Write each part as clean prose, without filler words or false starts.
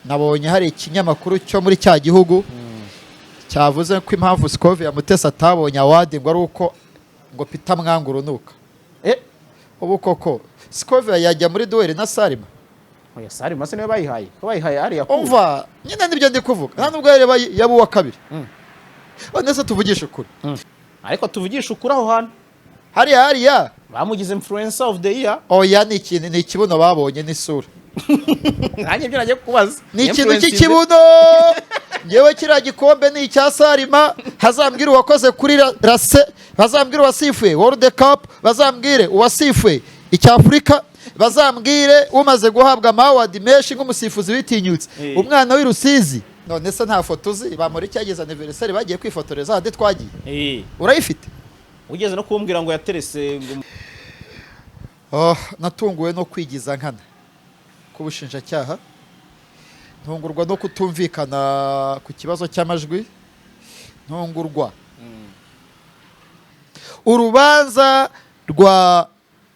Nabonye hari ikinyamakuru cyo muri cya gihugu cyavuze ko impamvu Scovia Mutesi atabonye award ngo ari uko ngo Peter mwanga urunuka. Ubu koko Scovia yajya muri duel na Salima? Oya, Salima se niwe bayihaye? Ko bayihaye ariya ku Umva nyine, nibyo ndi kuvuga, nta nubwo yareba yaba uwa kabiri. None se tuvugishe ukuri? Ariko tuvugishe ukuri, aho hantu Hariya hariya bamugize influencer of the year. Oya, ni ikintu, ni ikibuno babonye n'isura. Nanjye ibyo nagiye kubaza. Ni ikintu Influencer. cy'ikibuno. Ngewe kiriya gikombe ni icya Salima. Hazambwire uwakoze kuri rase, bazambwire uwasifuye World Cup, bazambwire uwasifuye icya Afurika, bazambwire umaze guhabwa ama award menshi nk'umusifuzi witinyutse. Umwana w'i Rusizi. None se nta foto uzi bamuri cyageze anniversaire bagiye kwifotoreza handi twagiye? Urayifite? Ugeze no kumbwira ngo yaterese ngo Oh, natunguwe no kwigiza nkana k'ubushinjacyaha, ntungurwa no kutumvikana ku kibazo cy'amajwi, ntungurwa urubanza rwa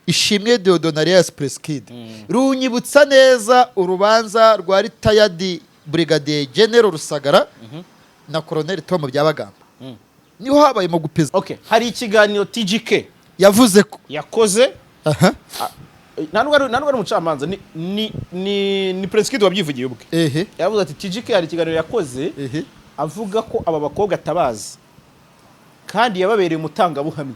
Ishimwe Dieudonné alias Prince Kid runyibutsa neza urubanza rwa retired Brigadier General Rusagara na Colonel Tom Byabagamba. Niho habaye mu gupiza. Okay, hari ikiganiro TGK Yavuze ko yakoze. Aha. Nta nubwo ari umucamanza, ni Prince Kid wabyivugiye ubwe. Yavuze ati TGK hari ikiganiro yakoze avuga ko aba bakobwa atabazi kandi yababereye umutangabuhamya,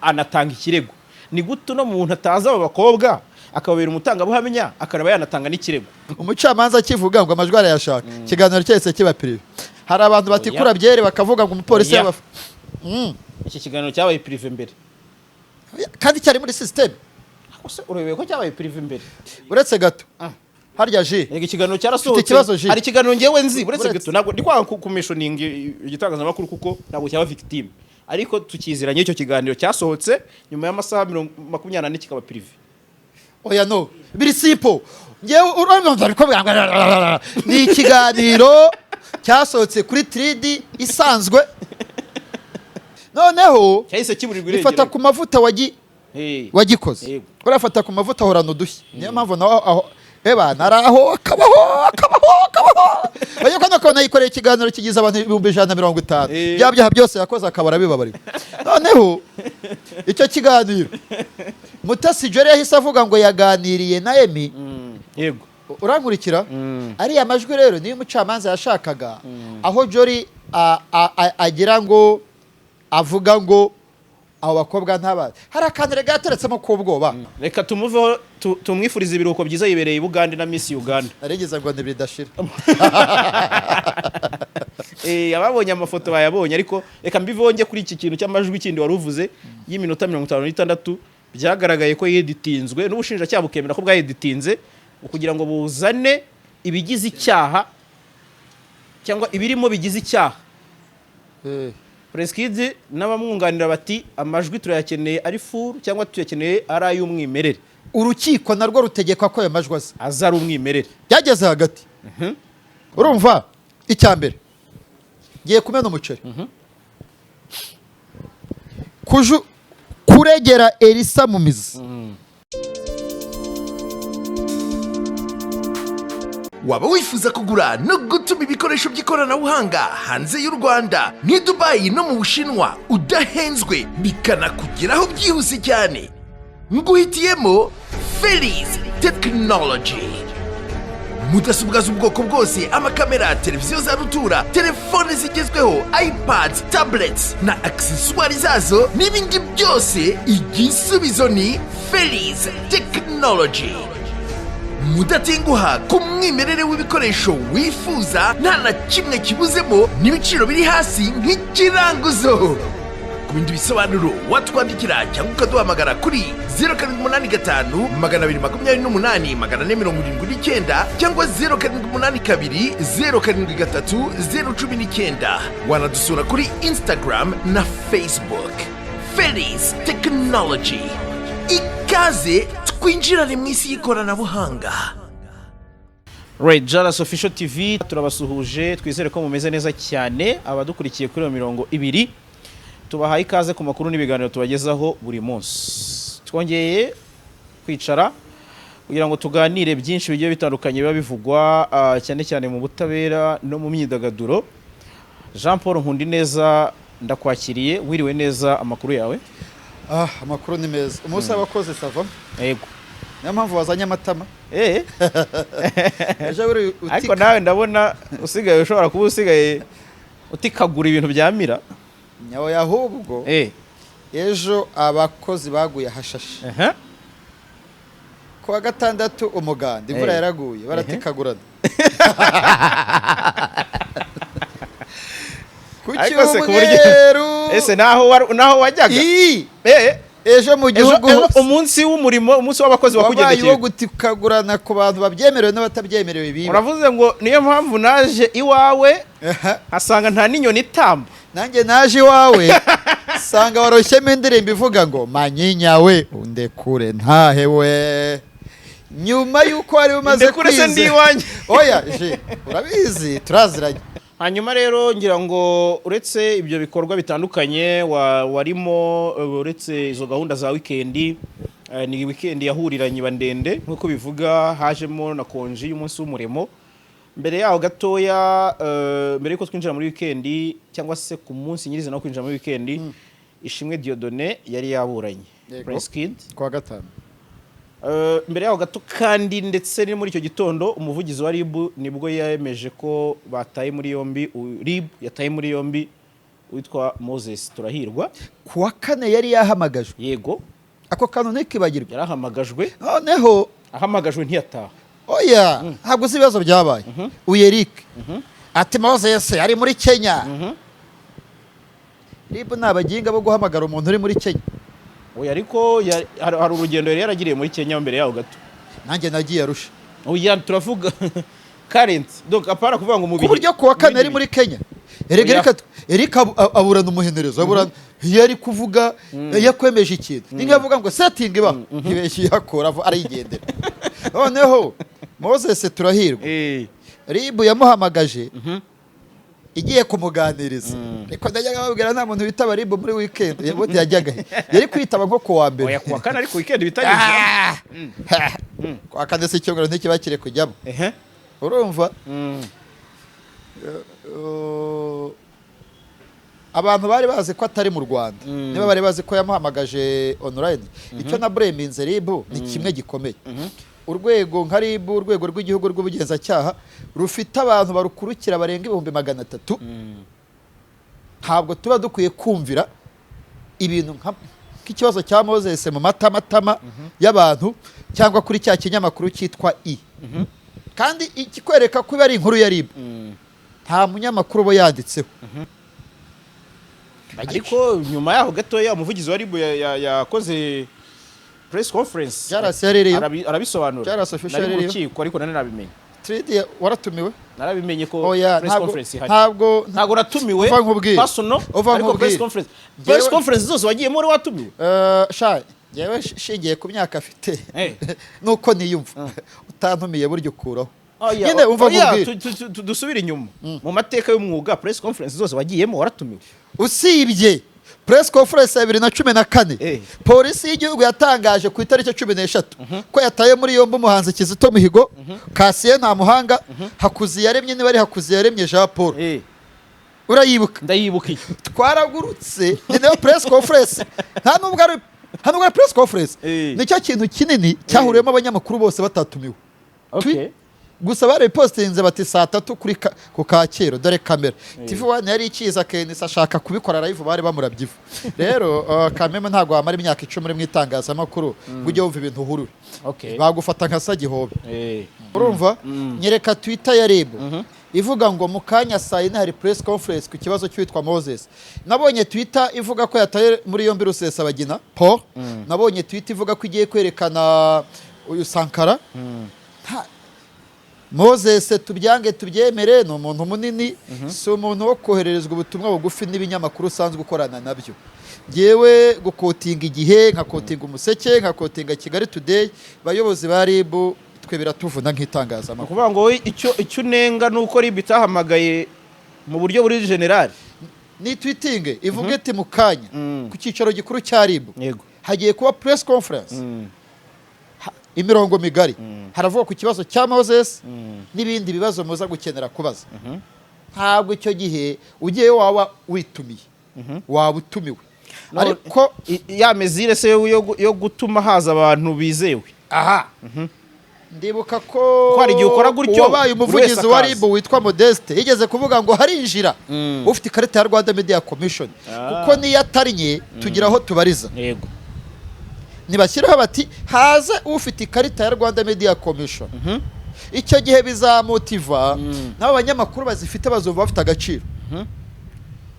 anatanga ikirego. Ni gute uno muntu atazi aba bakobwa akababera umutangabuhamya, akanaba yanatanga n'ikirego? Umucamanza akivuga ngo amajwi arayashaka, ikiganiro cyahise kiba privé. Hari abantu batikura byere bakavuga ngo umupolisi Oya. yaba Iki kiganiro cyabaye privé mbere. Kandi cyari muri système. Ariko se urebeye ko cyabaye privé mbere? Uretse gato, harya ji Erega ikiganiro cyarasohotse. Mfite ikibazo, Ji. Hari ikiganiro ngewe nzi, uretse Uretse. gato, ntabwo ndi kwanga kumentioninga igitangazamakuru kuko ntabwo cyaba victime, ariko tukiziranye. Icyo kiganiro cyasohotse nyuma y'amasaha 24 kikaba privé. Oya, no, biri simple. Ngewe urumva ariko ni ikiganiro cyasohotse kuri thread isanzwe, noneho Cyahise kiburirwa ifata irengero. ku mavuta wagikoze. Urafata ku mavuta ahorana udushya, niyo mpamvu nawe aho eba naraho akabaho akabaho akabaho, ariko nakabona yikoreye ikiganiro kigize abantu 150,000. Bya byaha byose yakoze akaba arabibabariwe. Noneho icyo kiganiro Mutesi Jolly yahise avuga ngo yaganiriye na Emi. Urankurikira? Ariya majwi rero niyo umucamanza yashakaga, aho Jolly agira ngo avuga ngo abo bakobwa ntabazi. Hari akantu rega yateretsemo k'ubwoba. Reka tumuveho, tumwifurize ibiruhuko byiza, yibereye i Bugande na Miss Uganda. Narigeze ngo ntibidashira. Ababonye amafoto bayabonye, ariko reka mbivonge kuri iki kintu cy'amajwi kindi wari uvuze y'iminota 56, byagaragaye ko yeditinzwe n'ubushinjacyaha bukemera ko bwayeditinze kugira ngo buzane ibigize icyaha cyangwa ibirimo bigize icyaha. Prince Kid n'abamwunganira bati amajwi turayakeneye ari full cyangwa tuyakeneye ari ay'umwimerere. Urukiko narwo rutegeka ko ayo majwi aza Aza ari umwimerere. Byageze hagati, urumva, icya mbere ngiye kumena umuceri. Kuregera Elisa mu mizi. Waba wifuza kugura no gutuma ibikoresho by'ikoranabuhanga hanze y'u Rwanda nk'i Dubayi no mu Bushinwa udahenzwe, bikanakugeraho byihuse cyane? Nguhitiyemo Feliz Technology. Mudasobwa z'ubwoko bwose, amakamera, televiziyo za rutura, telefone zigezweho, iPads, tablets na accessoires zazo n'ibindi byose, igisubizo ni Feliz Technology. Mudatenguha ku mwimerere w'ibikoresho wifuza, nta na kimwe kibuzemo n'ibiciro biri hasi nk'ikiranguzo. Ku bindi bisobanuro watwandikira cyangwa ukaduhamagara kuri 0785 228 479 cyangwa 0782 073 019. Wanadusura kuri Instagram na Facebook. Felis Technology, ikaze twinjirane mu isi y'ikoranabuhanga. Right, Jalas Official TV turabasuhuje, twizere ko mumeze neza cyane. Abadukurikiye kuri iyo mirongo ibiri, tubahaye ikaze ku makuru n'ibiganiro tubagezaho buri munsi. Twongeye kwicara Kugira ngo tuganire byinshi bigiye bitandukanye biba bivugwa, cyane cyane mu butabera no mu myidagaduro. Jean Paul Nkundineza, ndakwakiriye. Wiriwe neza? Amakuru yawe? Ah, amakuru ni meza. Umunsi w'abakozi, ça va? Yego. Niyo mpamvu wazanye amatama. Ejo buri Ariko utika. Nawe ndabona usigaye, ushobora kuba usigaye utikagura ibintu byamira. Nyawe, ahubwo ejo abakozi baguye ahashashe. Ku wa gatandatu umuganda, imvura yaraguye, baratikagurana. Ku Ariko se ku buryo- cyumweru. Ese naho naho wajyaga? Ii, ejo mu Ejo, gihugu ejo hose umunsi w'umurimo, umunsi w'abakozi wabaye uwo wakugendekeye. gutikagurana ku bantu babyemerewe n'abatabyemerewe biba. Uravuze ngo niyo mpamvu naje iwawe Aha. nkasanga nta n'inyoni itamba. Nanjye naje iwawe sanga waroshyemo indirimbo ivuga ngo "Manyinya we, undekure ntahe we", nyuma y'uko wari umaze Ndekure se ndi iwanjye? Oya je, urabizi turaziranye. Hanyuma rero ngira ngo uretse ibyo bikorwa bitandukanye warimo, uretse izo gahunda za wikendi, ni wikendi yahuriranye iba ndende nk'uko bivuga, hajemo na konji y'umunsi w'umurimo. Mbere yaho gatoya, mbere yuko twinjira muri wikendi, cyangwa se ku munsi nyirizina wo kwinjira muri wikendi, Ishimwe Dieudonné yari yaburanye. Prince Kid. Kuwa gatanu. Mbere yaho gato kandi, ndetse ni muri icyo gitondo, umuvugizi wa RIB nibwo yemeje ko bataye muri yombi, RIB yataye muri yombi uwitwa Moses Turahirwa. Kuwa kane yari yahamagajwe. Ako kantu ntikibagirwe. Yarahamagajwe. Noneho Ahamagajwe ntiyataha. Oya, ntabwo uzi ibibazo byabaye. Uyu Eric ati Moses ari muri Kenya. RIB ni abaginga bo guhamagara umuntu uri muri Kenya? Oya, ariko hari urugendo yari yaragiriye muri Kenya mbere yaho gato. Nanjye nagiye Arusha. Oya, turavuga current, donc apana kuvuga ngo mu Ku buryo kuwa kane ari muri Kenya. Erega Oya. Eric aburana umuhenerezo, aburana iyo ari kuvuga, iyo akwemeje ikintu, niyo avuga ngo setting ibaho, ntibeshye, iyakora arigendera. Noneho Moses Turahirwa, RIB yamuhamagaje igiye kumuganiriza, ariko ndajyaga babwira nta muntu witaba RIB muri weekend. Ubundi yajyaga he? Yari kwitaba nko kuwa mbere. Oya, kuwa kane ariko weekend bitanyuze. Ah! Kuwa kane si icyumweru, ntikiba kiri kujyamo. Urumva, abantu bari bazi ko atari mu Rwanda, niba bari bazi ko yamuhamagaje online. Icyo na bureminze RIB ni kimwe gikomeye. Urwego nka RIB, urwego rw'igihugu rw'ubugenzacyaha, rufite abantu barukurikira barenga 300,000. Ntabwo tuba dukwiye kumvira ibintu nk'ikibazo cya Moses mu matamatama y'abantu cyangwa kuri cya kinyamakuru cyitwa I. Kandi ikikwereka ko iba ari inkuru ya RIB, nta munyamakuru uba yanditseho. Ariko nyuma yaho gatoya umuvugizi wa RIB yakoze press conference. Jarasi yaririyo. Arabisobanura. Jarasi official Nari mu yaririyo. rukiko, ariko nari nabimenye. Trade waratumiwe? Narabimenye ko Oya, press ntabwo conference ihari. Ntabwo. Ntabwo natumiwe Uva nkubwire. personal, Uva ariko press nkubwire. conference, press conference zose wagiyemo wari watumiwe? Sha njyewe shingiye ku myaka afite nuko niyumva, utantumiye burya ukuraho. Oya, Nyine umva oya, nkubwire. dusubire inyuma mu mateka y'umwuga, press conference zose wagiyemo waratumiwe? Usibye press conference ya 2014, polisi y'igihugu yatangaje ku itariki 13 ko yataye muri yombi umuhanzi Kizito Mihigo, Kasiye Ntamuhanga, Hakuziyaremye, niba ari Hakuziyaremye Jean Paul. Urayibuka? Ndayibuka iyo. Twaragurutse. Ni nayo press conference, nta nubwo ari press conference, nicyo kintu kinini cyahuriyemo abanyamakuru bose batatumiwe. Gusa barabipostinze bati saa tatu kuri ku Kacyiru, dore kamera. TV One yari ikiza, Kenisi ashaka kubikora live, bari bamurabye ivu. Rero kameme ntabwo wamara imyaka 10 uri mu itangazamakuru ngo ujye wumva ibintu uhurure. Bagufata nka Sagihobe. Urumva, nyereka Twitter ya RIB ivuga ngo mu kanya saa yine hari press conference ku kibazo cy'uwitwa Moses. Nabonye Twitter ivuga ko yataye muri yombi Rusesabagina Paul. Nabonye Twitter ivuga ko igiye kwerekana uyu Sankara. Moses, tubyange tubyemere, ni umuntu munini, si umuntu wo kohererezwa ubutumwa bugufi n'ibinyamakuru usanzwe ukorana nabyo. Ngewe guquotinga Igihe, nkaquotinga Umuseke, nkaquotinga Kigali Today, bayobozi ba RIB, twe biratuvuna Ni nk'itangazamakuru. ukuvuga ngo wowe icyo unenga ni uko RIB itahamagaye mu buryo buri general. Ni tweetinge ivuga iti mu kanya ku cyicaro gikuru cya RIB hagiye kuba press conference. Imirongo migari haravuga ku kibazo cya Moses n'ibindi bibazo muza gukenera kubaza. Ntabwo icyo gihe ugiye waba witumiye, waba utumiwe. No, ariko ya mesure se yo gutuma haza abantu bizewe? Aha ndibuka ko Kuko hari igihe ukora gutyo, uwabaye buri wese umuvugizi wa akaza. RIB witwa Modeste yigeze kuvuga ngo harinjira ufite ikarita ya Rwanda Media Commission, kuko niyo atarinye tugira aho tubariza. Nibashyiraho bati haze ufite ikarita ya Rwanda Media Commission, icyo gihe bizamotiva n'abo banyamakuru bazifite, bazumva bafite agaciro.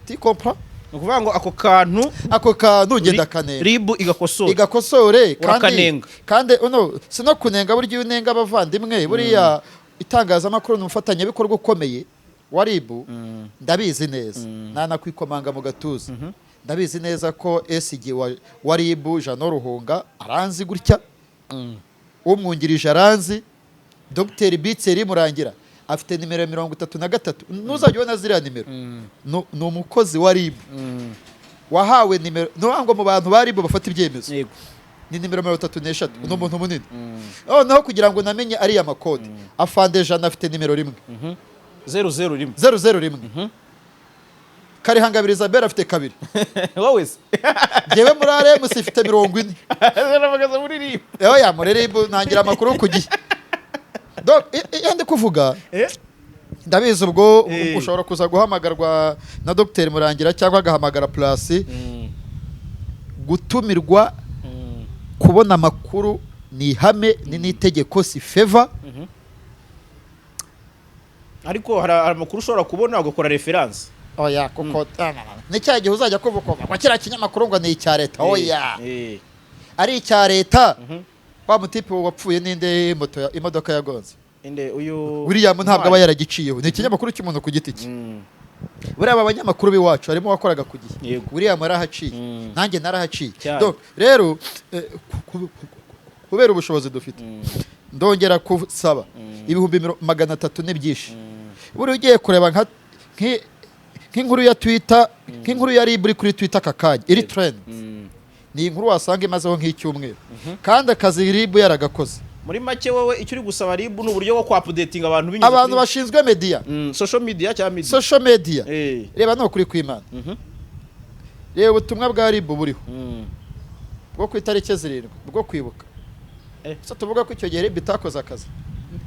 Tu comprends? Ni ukuvuga ngo ako kantu Ako kantu ugenda kanenga. RIB igakosora. Igakosore kandi. Urakanenga. Kandi uno si no kunenga, burya iyo unenga abavandimwe, buriya itangazamakuru ni umufatanyabikorwa ukomeye wa RIB. Ndabizi neza, ntanakwikomanga mu gatuza, ndabizi neza ko SG wa RIB Jeannot Ruhunga aranzi gutya, umwungirije aranzi, Dr Bitseri Murangira afite nimero ya 33. Ntuzajya ubona ziriya nimero. Ni umukozi wa RIB wahawe nimero, ni ukuvuga ngo mu bantu ba RIB bafata ibyemezo ni nimero 33. Ni umuntu munini. Noneho kugira ngo namenye ariya makode, afande Jana afite nimero 1. 001. 001. Karihangabiri Isabelle afite 2. Wowe se? Njyewe muri RMC ifite 40. Zarabagaza muri RIB. Oya, muri RIB ntangira amakuru ku gihe. Donc, iyo ndi kuvuga, ndabizi ubwo ushobora kuza guhamagarwa na Dr Murangira cyangwa agahamagara Place. Gutumirwa, kubona amakuru ni ihame, ni n'itegeko, si faveur. Ariko hari amakuru ushobora kubona ugakora reference. Oya, kuko ni cya gihe uzajya kuvuga ngo kiriya kinyamakuru ngo ni icya leta. Oya, ari icya leta, wa mutipe wapfuye n'inde, moto imodoka yagonze? Inde uyu? William ntabwo aba yaragiciyeho, ni ikinyamakuru cy'umuntu ku giti cye. Buriya aba banyamakuru b'iwacu harimo uwakoraga ku Gihe. William yarahaciye, nanjye narahaciye. Donc, rero kubera ubushobozi dufite, ndongera kusaba, 300,000 ni byinshi. Buriya ugiye kureba nk'inkuru ya Twitter, nk'inkuru ya RIB iri kuri Twitter aka kanya iri trend, ni inkuru wasanga imazeho nk'icyumweru, kandi akazi RIB yaragakoze. Muri make, wowe icyo uri gusaba RIB ni uburyo bwo kwa-updatinga abantu binyuze abantu bashinzwe media, social media cyangwa media. Social media. Reba, ni ukuri kw'Imana, reba ubutumwa bwa RIB buriho bwo ku itariki 7 bwo kwibuka. Se tuvuga ko icyo gihe RIB itakoze akazi?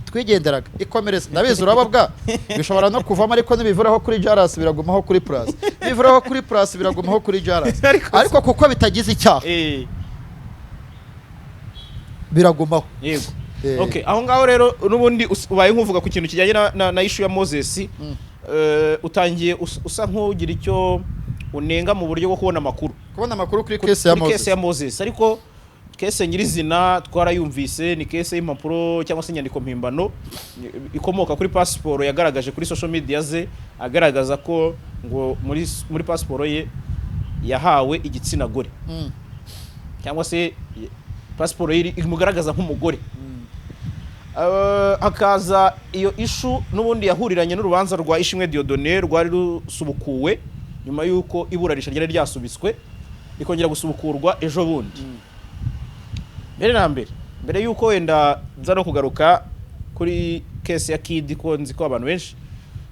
Twigenderaga ikomereza. Ndabizi urababwa, bishobora no kuvamo, ariko nibivuraho kuri Jaras biragumaho kuri Plus, nibivuraho kuri Plus biragumaho kuri Jaras. Ariko kuko bitagize icyaha, biragumaho. Okay, aho ngaho rero n'ubundi ubaye nk'uvuga ku kintu kijyanye na issue ya Moses. Utangiye usa nk'ugira icyo unenga mu buryo bwo kubona amakuru. Kubona amakuru kuri case ya Kuri Moses. case ya Moses. Ariko case nyirizina twarayumvise, ni case y'impapuro cyangwa se inyandiko mpimbano ikomoka kuri pasiporo yagaragaje kuri social media ze, agaragaza ko ngo muri pasiporo ye yahawe igitsina gore, cyangwa se pasiporo ye imugaragaza nk'umugore. Hakaza iyo issue n'ubundi yahuriranye n'urubanza rwa Ishimwe Dieudonné rwari rusubukuwe nyuma y'uko iburanisha ryari ryasubitswe rikongera gusubukurwa ejo bundi. Mbere na mbere, mbere y'uko wenda nza no kugaruka kuri case ya Kid, ko nzi ko abantu benshi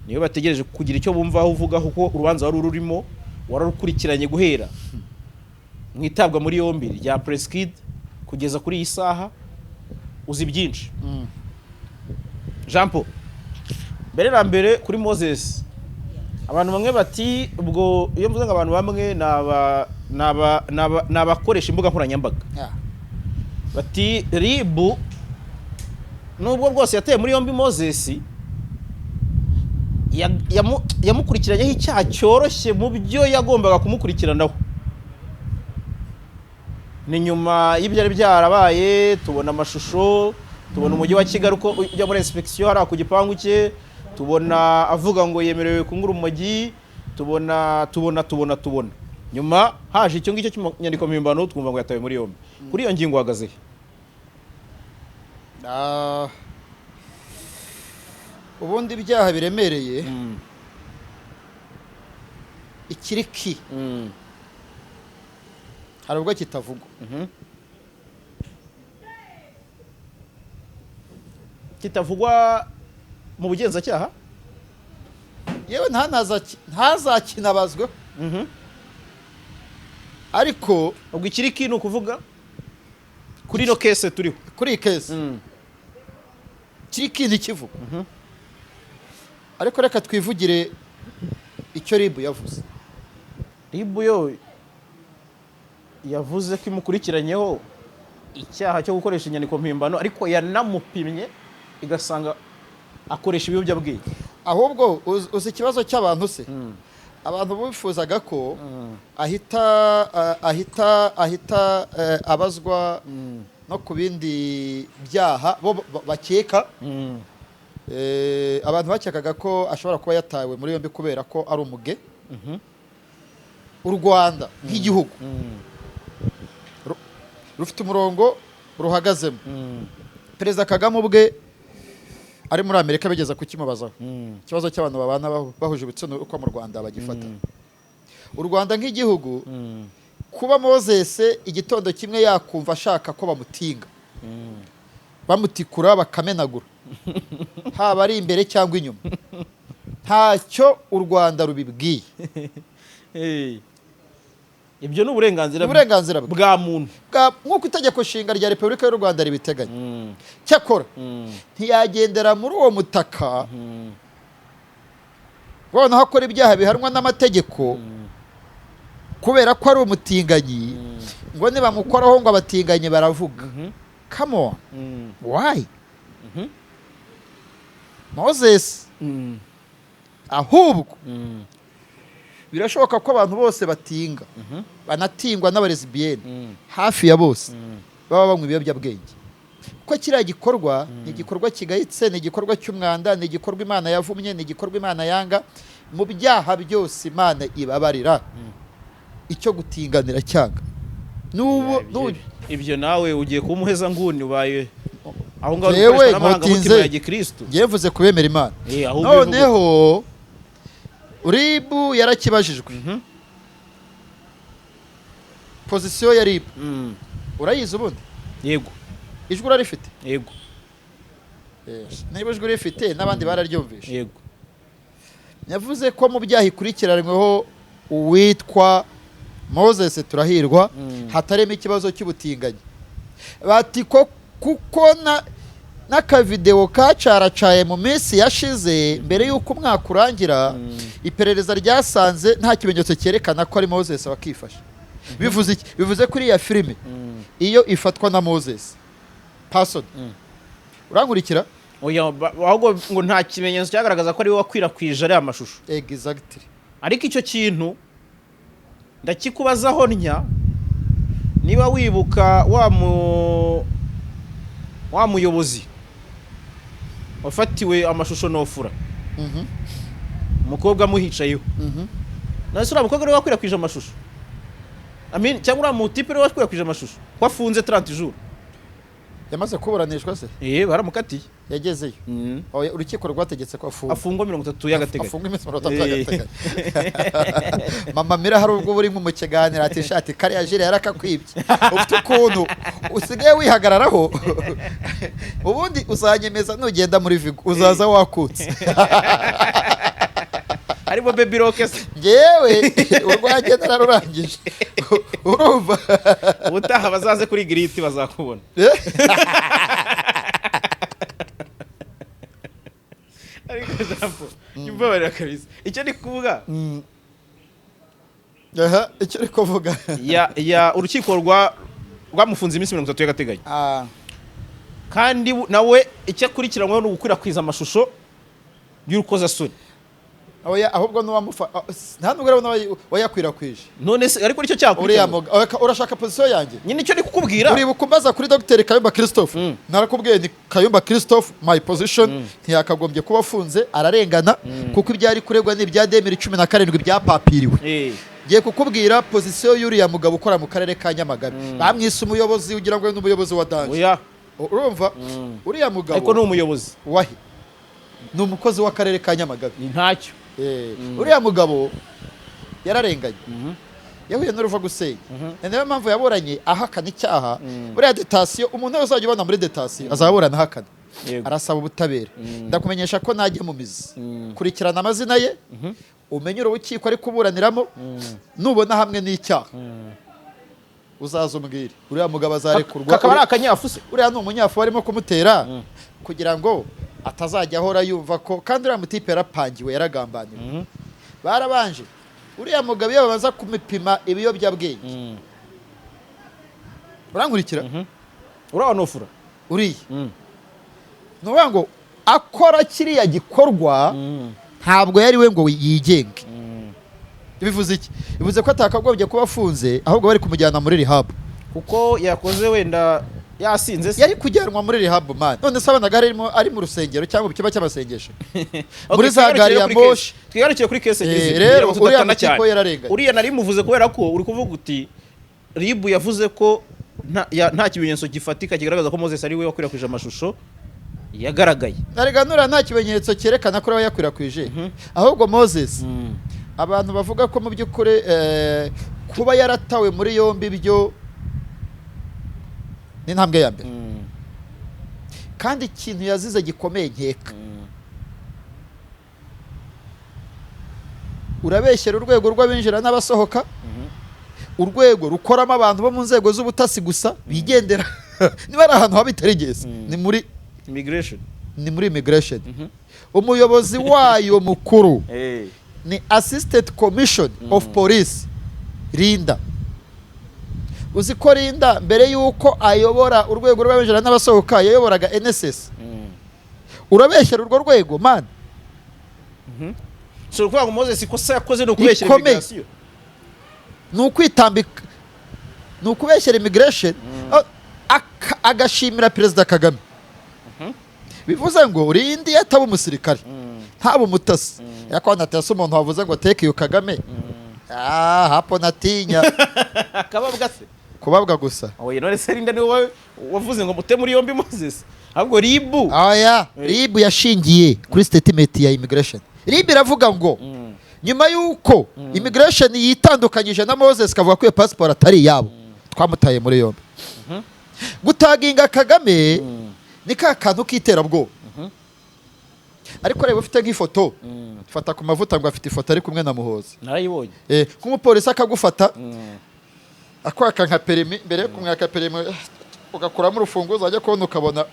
niyo bategereje kugira icyo bumva aho uvuga, kuko urubanza wari rurimo wararukurikiranye guhera mu itabwa muri yombi rya Prince Kid kugeza kuri iyi saha, uzi byinshi. Jean Paul, mbere na mbere kuri Moses, abantu bamwe bati, ubwo iyo mvuze ngo abantu bamwe ni abakoresha imbuga nkoranyambaga, bati RIB nubwo bwose yateye muri yombi Moses, yamukurikiranyeho icyaha cyoroshye mu byo yagombaga kumukurikiranaho. Ni nyuma y'ibyari byarabaye, tubona amashusho, tubona umujyi wa Kigali uko ujya muri inspection hariya ku gipangu cye, tubona avuga ngo yemerewe kunywa urumogi, tubona tubona tubona tubona nyuma haje icyo ngicyo cy'inyandiko mpimbano, twumva ngo yatawe muri yombi. Kuri iyo ngingo uhagaze he? Ubundi ibyaha biremereye, ikiri ki hari ubwo kitavugwa. Kitavugwa mu bugenzacyaha. Yewe, ntazakinabazweho, ariko Ubwo ikiri ki ni ukuvuga kuri ino case turiho. Kuri iyi case kiri kindi kivuga, ariko reka twivugire icyo RIB yavuze. RIB yo yavuze ko imukurikiranyeho icyaha cyo gukoresha inyandiko mpimbano, ariko yanamupimye igasanga akoresha ibiyobyabwenge. Ahubwo uzi ikibazo cy'abantu se? Abantu bifuzaga ko ahita abazwa no ku bindi byaha bo bakeka. Abantu bakekaga ko ashobora kuba yatawe muri yombi kubera ko ari umuge. U Rwanda nk'igihugu rufite umurongo ruhagazemo. Perezida Kagame ubwe ari muri Amerika bigeze kukimubazaho, ikibazo cy'abantu babana bahuje ibitsina, uko mu Rwanda bagifata. U Rwanda nk'igihugu, kuba Moses igitondo kimwe yakumva ashaka ko bamutinga, bamutikura, bakamenagura, haba ari imbere cyangwa inyuma, ntacyo u Rwanda rubibwiye. Ibyo ni uburenganzira Uburenganzira bwe bwa muntu. Nk'uko itegeko nshinga rya Repubulika y'u Rwanda ribiteganya. Cyakora ntiyagendera muri uwo mutaka noneho akora ibyaha bihanwa n'amategeko kubera ko ari umutinganyi, ngo nibamukoraho ngo abatinganyi baravuga. Come on, why Moses? Ahubwo birashoboka ko abantu bose batinga, banatingwa n'abalesbiennes, hafi ya bose baba banywa ibiyobyabwenge, kuko kiriya gikorwa ni igikorwa kigayitse, ni igikorwa cy'umwanda, ni igikorwa Imana yavumye, ni igikorwa Imana yanga. Mu byaha byose Imana ibabarira, icyo gutinganira cyanga n'ubu Ibyo nawe ugiye kuba umuheza nguni, ubaye aho ngaho Jewe ukoresha n'amarangamutima nkotinze. ya gikristo. Ngiye mvuze kubemera Imana. Ahubwo bivuga- Noneho RIB yarakibajijwe. Position ya RIB urayizi ubundi? Yego. Ijwi urarifite? Yego. Niba ijwi urifite n'abandi bararyumvishe. Yego. Yavuze ko mu byaha ikurikiranyweho uwitwa Moses Turahirwa hatarimo ikibazo cy'ubutinganyi. Bati ko kuko na n'akavidewo kacaracaye mu minsi yashize mbere y'uko umwaka urangira, iperereza ryasanze nta kimenyetso cyerekana ko ari Moses wakifashe. Bivuze iki? Bivuze ko iriya filime iyo ifatwa na Moses person, urankurikira? Oya, ahubwo ngo nta kimenyetso cyagaragaza ko ari we wakwirakwije ariya mashusho. Exactly. Ariko icyo kintu ndakikubazaho ntya: niba wibuka wa muyobozi wafatiwe amashusho nofura, umukobwa amuhicayeho, none se uriya mukobwa niwe wakwirakwije amashusho? I mean, cyangwa uriya mutipe niwe wakwirakwije amashusho ko afunze 30 jours? Yamaze kuburanishwa se? Eh, baramukatiye. Yagezeyo? Oya, urukiko rwategetse ko afungwa. Afungwa 30 y'agateganyo. Afungwa iminsi 30 y'agateganyo. Mama Mira, hari ubwo uri nko mu kiganiro ati: "Shati kariya jire yarakakwibye." Ufite ukuntu usigaye wihagararaho. Ubundi uzanyemeza nugenda muri Vigo, uzaza wakutse. Harimo Baby Rock se? Ngewe urwanjye nararurangije, urumva? Ubutaha bazaze kuri giriti bazakubona. Ariko Jean Paul, jya umbabarira kabisa, icyo ndi kuvuga Aha, icyo uri kuvuga? Ya, urukiko rwamufunze iminsi 30 y'agateganyo, kandi nawe icyo akurikiranyweho ni ugukwirakwiza amashusho y'urukozasoni. Oya, ahubwo n'uwamufa nta nubwo urabona wayakwirakwije. None se ariko nicyo Uriya cyakurikiranywe. Oya, urashaka position yanjye? Nyine icyo ndi kukubwira. Uribuka umbaza kuri Dr Kayumba Christophe? Narakubwiye ni Kayumba Christophe, my position, ntiyakagombye kuba afunze, ararengana, kuko ibyo ari kuregwa ni ibya 2017 byapapiriwe. Ngiye kukubwira position y'uriya mugabo ukora mu karere ka Nyamagabe. Bamwise umuyobozi, ugira ngo ni umuyobozi wa danger. Oya. Urumva uriya mugabo? Ariko ni umuyobozi. Wahe? Ni umukozi w'akarere ka Nyamagabe. Ni ntacyo. Uriya mugabo yararenganye, yahuye n'uruva gusenya. Ni nayo mpamvu yaburanye ahakana icyaha. Buriya détention, umuntu wese uzajya ubona muri détention azaburana ahakana. Arasaba ubutabera. Ndakumenyesha ko najya mu mizi, kurikirana amazina ye, umenye urukiko ari kuburaniramo. Nubona hamwe n'icyaha, uzaza umbwire. Uriya mugabo azarekurwa. Kakaba ari akanyafu se? Uriya ni umunyafu barimo kumutera kugira ngo atazajya ahora yumva ko. Kandi uriya mutipe yarapangiwe, yaragambaniwe, barabanje. Uriya mugabo iyo babanza kumupima ibiyobyabwenge, urankurikira? Urabanofura. Uriya ni ukuvuga ngo akora kiriya gikorwa ntabwo yari we ngo yigenge. Bivuze iki? Bivuze ko atakagombye kuba afunze, ahubwo bari kumujyana muri rehab. Kuko yakoze wenda yasinze se? Yari kujyanwa muri rehab, man. None se abanaga arimo ari mu rusengero cyangwa mu cyumba cy'amasengesho, Okay, muri za gari ya twigarukire kuri moshi? case. Twigarukiye kuri case nyirizina, Rero kugira ngo uriya tudatana mutipe cyane. yararenganye. Uriya nari muvuze kubera ko uri kuvuga uti RIB yavuze ko nta kimenyetso gifatika kigaragaza ko Moses ari we wakwirakwije amashusho yagaragaye. Erega nuriya nta kimenyetso cyerekana ko ariwe yakwirakwije. Ahubwo Moses, abantu bavuga ko mu by'ukuri kuba yaratawe muri yombi byo ni intambwe ya mbere. Kandi ikintu yazize gikomeye, nkeka urabeshyera urwego rw'abinjira n'abasohoka, urwego rukoramo abantu bo mu nzego z'ubutasi gusa bigendera. Niba ari ahantu haba itarigeze, ni muri immigration. Ni muri immigration. Umuyobozi wayo mukuru ni Assistant Commission of Police Linda. Uzi ko Linda mbere y'uko ayobora urwego rw'abinjira n'abasohoka yayoboraga NSS? Urabeshyera urwo rwego, man. So ukuvuga ngo Moses ikosa yakoze ni ukubeshyera Rikomeye. immigration? Ni ukwitambika, ni ukubeshyera immigration, agashimira Perezida Kagame. Bivuze ngo Rindi iyo ataba umusirikare, ntaba umutasi, ariko natasi umuntu wavuze ngo teke iyo Kagame, ah, hapo natinya. Akababwa se? Kubabwa gusa. Oya, none se Linda niwe wavuze ngo mute muri yombi Moses? Ahubwo RIB. Aya RIB yashingiye kuri statement ya immigration. RIB iravuga ngo nyuma y'uko immigration yitandukanyije na Moses, ikavuga ko iyo passport atari iyabo, twamutaye muri yombi. Gutaginga Kagame ni ka kantu k'iterabwoba. Ariko reba, ufite nk'ifoto, fata ku mavuta ngo afite ifoto ari kumwe na Muhozi. Narayibonye. Nk'umupolisi akagufata, akwaka nka perimi. Mbere yo kumwaka perimi, ugakuramo urufunguzo, wajya kubona ukabona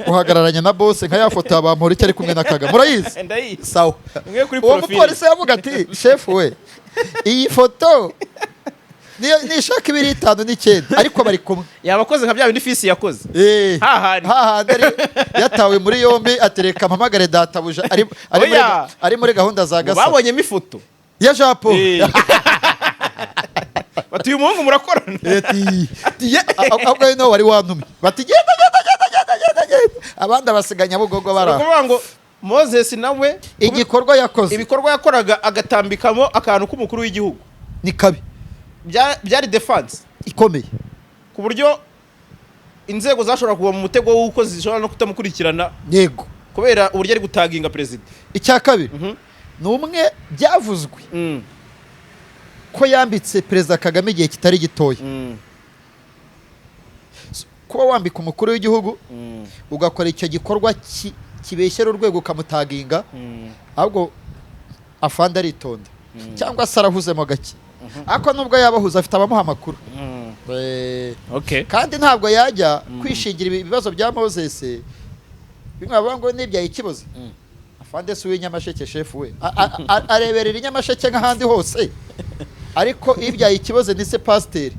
uhagararanye na boss, nka ya foto ya Bamporiki ari kumwe na Kagame, murayizi? Ndayizi. Sawa. Imwe kuri Uwo profile. mupolisi yavuga ati: "Shefu we, iyi foto niyo nishaka ibiri itanu n'icyenda, ariko bari kumwe." Yaba akoze nka bya bindi fisi yakoze. Hahandi. Hahandi ari yatawe muri yombi, atereka mpamagare databuja ari muri, Oya. ari muri gahunda za Ngo Gasabo babonyemo ifoto ya Jean Paul. Bati: "Uyu muhungu murakorana?" Ahubwo ari nawe wari wantumye, bati: "Genda, genda, genda, genda, genda, genda." Abandi abasiga Nyabugogo Ni bari aho. ukuvuga ngo Moses nawe Igikorwa yakoze, ibikorwa yakoraga agatambikamo akantu k'umukuru w'igihugu, ni kabi. Byari defense ikomeye, ku buryo inzego zashobora kuva mu mutego w'uko zishobora no kutamukurikirana kubera uburyo ari gutaginga perezida. Icya kabiri, ni umwe byavuzwe ko yambitse Perezida Kagame igihe kitari gitoya. Kuba wambika umukuru w'igihugu, ugakora icyo gikorwa kibeshyera urwego, ukamutaginga, ahubwo afande aritonda cyangwa se arahuzemo gake. Ariko nubwo yaba ahuze, afite abamuha amakuru. Kandi ntabwo yajya kwishingira ibibazo bya Moses bimwe bavuga ngo nibyaye ikibazo. Afande si uw'inyamasheke, shefu we. Areberera inyamasheke nk'ahandi hose, ariko ibyaye ikibazo ni se pasiteri,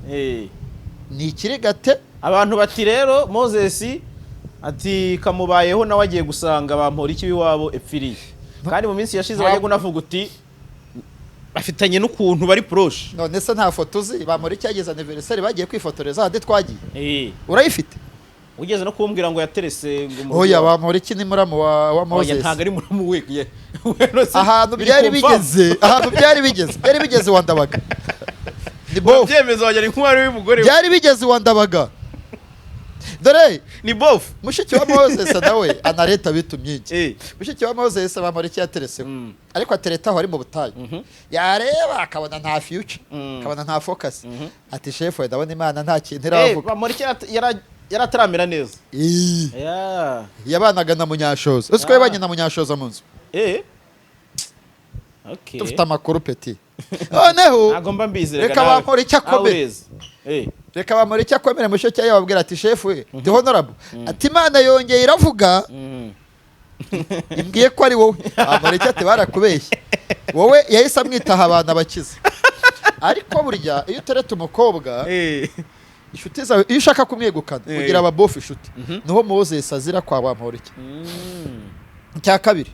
ni ikirigate. Abantu bati rero Moses ati kamubayeho, nawe agiye gusanga Bamporiki iwabo epfiriye. Kandi mu minsi yashize wajyaga unavuga uti bafitanye n'ukuntu bari proche. None se nta foto uzi Bamporiki yagize anniversaire bagiye kwifotoreza handi twagiye? Urayifite? Ugeze no kumbwira ngo yaterese ngo mu Oya, rugo. Bamporiki ni muramu wa Oya, Moses. ntabwo ari muramu we. We, Ahantu biri byari confirm. bigeze, ahantu byari bigeze wa Ndabaga ni bofu. Urabyemeza wagira nk'uwari w'umugore we. Byari bigeze wa Ndabaga, dore Ni bofu. mushiki wa Moses nawe anareta bitumye iki. Mushiki wa Moses Bamporiki yatereseho, ariko atereta aho ari mu butayu, yareba akabona nta future, akabona nta focus, ati: "Shefu, ndabona Imana nta kintu iravuga." Bamporiki Yari ataramera neza. Ii. Yeah. Yabanaga na Munyashoza, uzi ko yabanye na Munyashoza mu nzu. Okay. Dufite amakuru, petit. Noneho Ntabwo mba mbizi rega reka nawe. bampore icyo Nawe akomeye. urezi. Reka bamure icyo akomere mushyo cyayo, babwira ati: "Shefu we, ndi honorable," ati: "Imana yongeye iravuga, imbwiye ko ari wowe." Bamureke ati: "Barakubeshye wowe." Yahise amwitaha abantu abakize. Ariko burya iyo utereta umukobwa, inshuti zawe, iyo ushaka kumwegukana, ugira ababofu inshuti. Niho Moses azira kwa Bamporiki. Icya kabiri,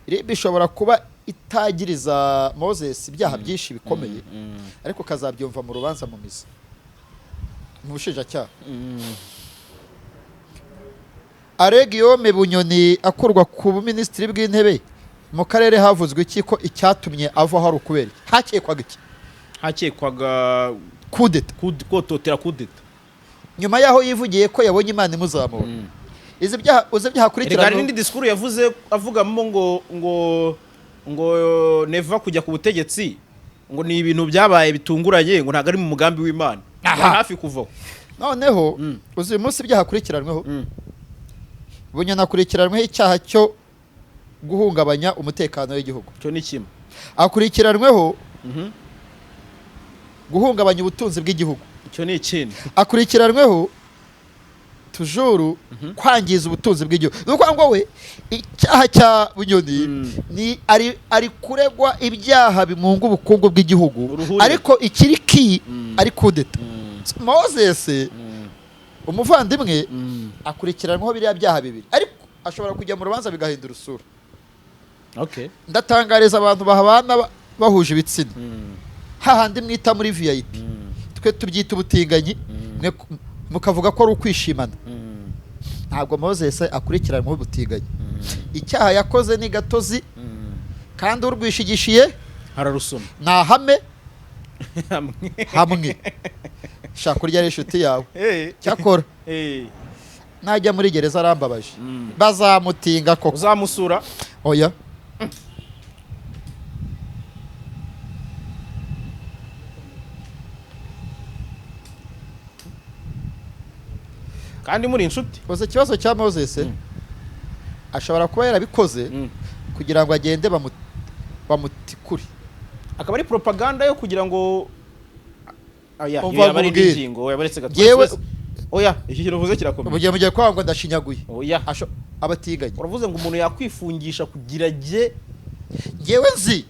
RIB ishobora kuba itagiriza Moses ibyaha byinshi bikomeye, ariko ukazabyumva mu rubanza, mu mizi, mu bushinjacyaha. Alain Guillaume Bunyoni akurwa ku buminisitiri bw'intebe, mu karere havuzwe iki? Ko icyatumye avaho ari ukubera iki? Hakekwaga iki? Hakekwaga kudeta. Kototera, kudeta. Nyuma y'aho yivugiye ko yabonye Imana imuzamura, izi byaha uzi ibyaha Erega hari akurikiranyweho. n'indi disikuru yavuze avugamo ngo Neva kujya ku butegetsi ngo ni ibintu byabaye bitunguranye, ngo ntabwo ari mu mugambi w'Imana. Aha. Hafi kuvaho. Noneho uzi uyu munsi ibyaha akurikiranweho? Bunyoni akurikiranweho icyaha cyo guhungabanya umutekano w'igihugu. Icyo ni kimwe. Akurikiranweho guhungabanya ubutunzi bw'igihugu. Icyo ni ikindi. Akurikiranweho toujours kwangiza ubutunzi bw'igihugu. Ni ukuvuga ngo we, icyaha cya Bunyoni ni ari kuregwa ibyaha bimunga ubukungu bw'igihugu. Uruhuri. Ariko ikiri ki ari kudeta. Moses umuvandimwe akurikiranweho biriya byaha bibiri, ariko ashobora kujya mu rubanza bigahindura isura. Ndatangariza abantu bahabana bahuje ibitsina, hahandi mwita muri VIP, twe tubyita ubutinganyi, mwe mukavuga ko ari ukwishimana. Ntabwo Moses akurikiranweho ubutinganyi. Icyaha yakoze ni gatozi, kandi urwishigishiye hararusoma. Ni ahame. Hamwe. Hamwe shaka kurya ari inshuti yawe. Cyakora najya muri gereza arambabaje, bazamutinga koko. Uzamusura? Oya. Kandi muri inshuti. Uzi ikibazo cya Moses? Ashobora kuba yarabikoze kugira ngo agende bamutikure. Akaba ari propaganda yo kugira ngo oya, Umva iyo yaba ari indi nkubwire. ngingo. Oya, baretse gato. Oya, iki kintu uvuze kirakomeye. Mugiye kwanga ngo ndashinyaguye. Oya. Abatiganye. Uravuze ngo umuntu yakwifungisha kugira ajye Ngewe nzi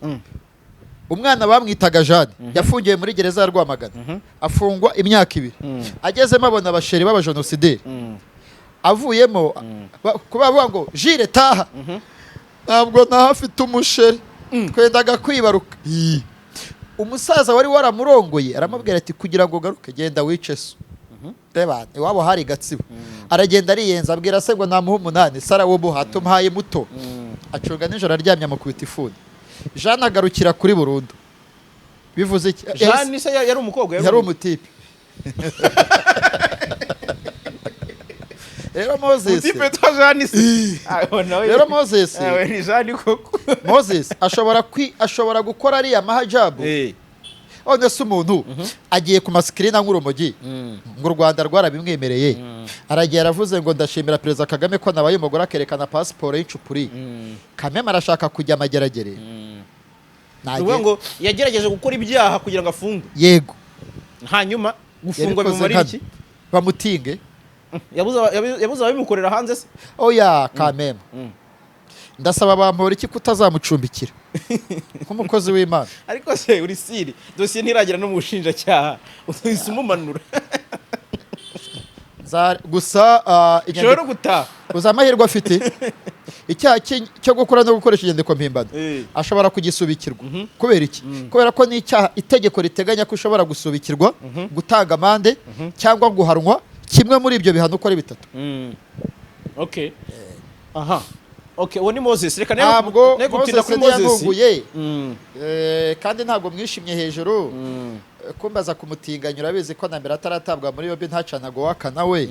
umwana bamwitaga Jeanne, yafungiwe muri gereza ya Rwamagana, afungwa imyaka 2. Agezemo abona abasheri b'abajenosideri. Avuyemo kuba bavuga ngo: "Jire, taha." "Ntabwo nahafite umusheri, twendaga kwibaruka." Ii. Umusaza wari waramurongoye aramubwira ati: "Kugira ngo ugaruke, genda wice so." Reba, iwabo hari Gatsibo. Aragenda, ariyenza, abwira se ngo namuha umunani, se arawumuha, tumuhaye muto. Acunga nijoro aryamye, amukubita ifuni. Jeanne agarukira kuri burundu. Bivuze iki? Jeanne se yari umukobwa? Yari umutipe. Rero Moses Umutipe witwa Jeanne se? Ah, nawe. Rero Moses Ah, we ni Jeanne koko. Moses ashobora gukora ariya mahajabu. None se umuntu agiye ku masikirini anywa urumogi ngo u Rwanda rwarabimwemereye, aragiye aravuze ngo: "Ndashimira Perezida Kagame ko nabaye umugore," akerekana pasiporo y'incupuri. Kameme arashaka kujya amageragere. Ni ukuvuga ngo yagerageje gukora ibyaha kugira ngo afungwe? Yego. Hanyuma gufungwa Yabikoze bimumarira nkana. iki? Bamutinge. Yabuze ababimukorera hanze se? Oya, kameme, ndasaba bampora iki kutazamucumbikira nk'umukozi w'Imana. Ariko se uri siri, dosiye ntiragera no mu bushinjacyaha, uhise umumanura? Gusa Ushobora no gutaha. Uzi amahirwe afite? Icyaha cyo gukora no gukoresha inyandiko mpimbano ashobora kugisubikirwa. Kubera iki? Kubera ko n'icyaha itegeko riteganya ko ushobora gusubikirwa, gutanga amande cyangwa guhanwa kimwe muri ibyo bihano uko ari bitatu. Okay, aha, okay, uwo ni Moses. Reka Ntabwo ne gutinda Moses kuri Moses. ntiyantunguye. Kandi ntabwo mwishimye hejuru. Kumbaza kumutinganya, urabizi ko na mbere ataratabwa muri yombi ntacanaga uwaka nawe.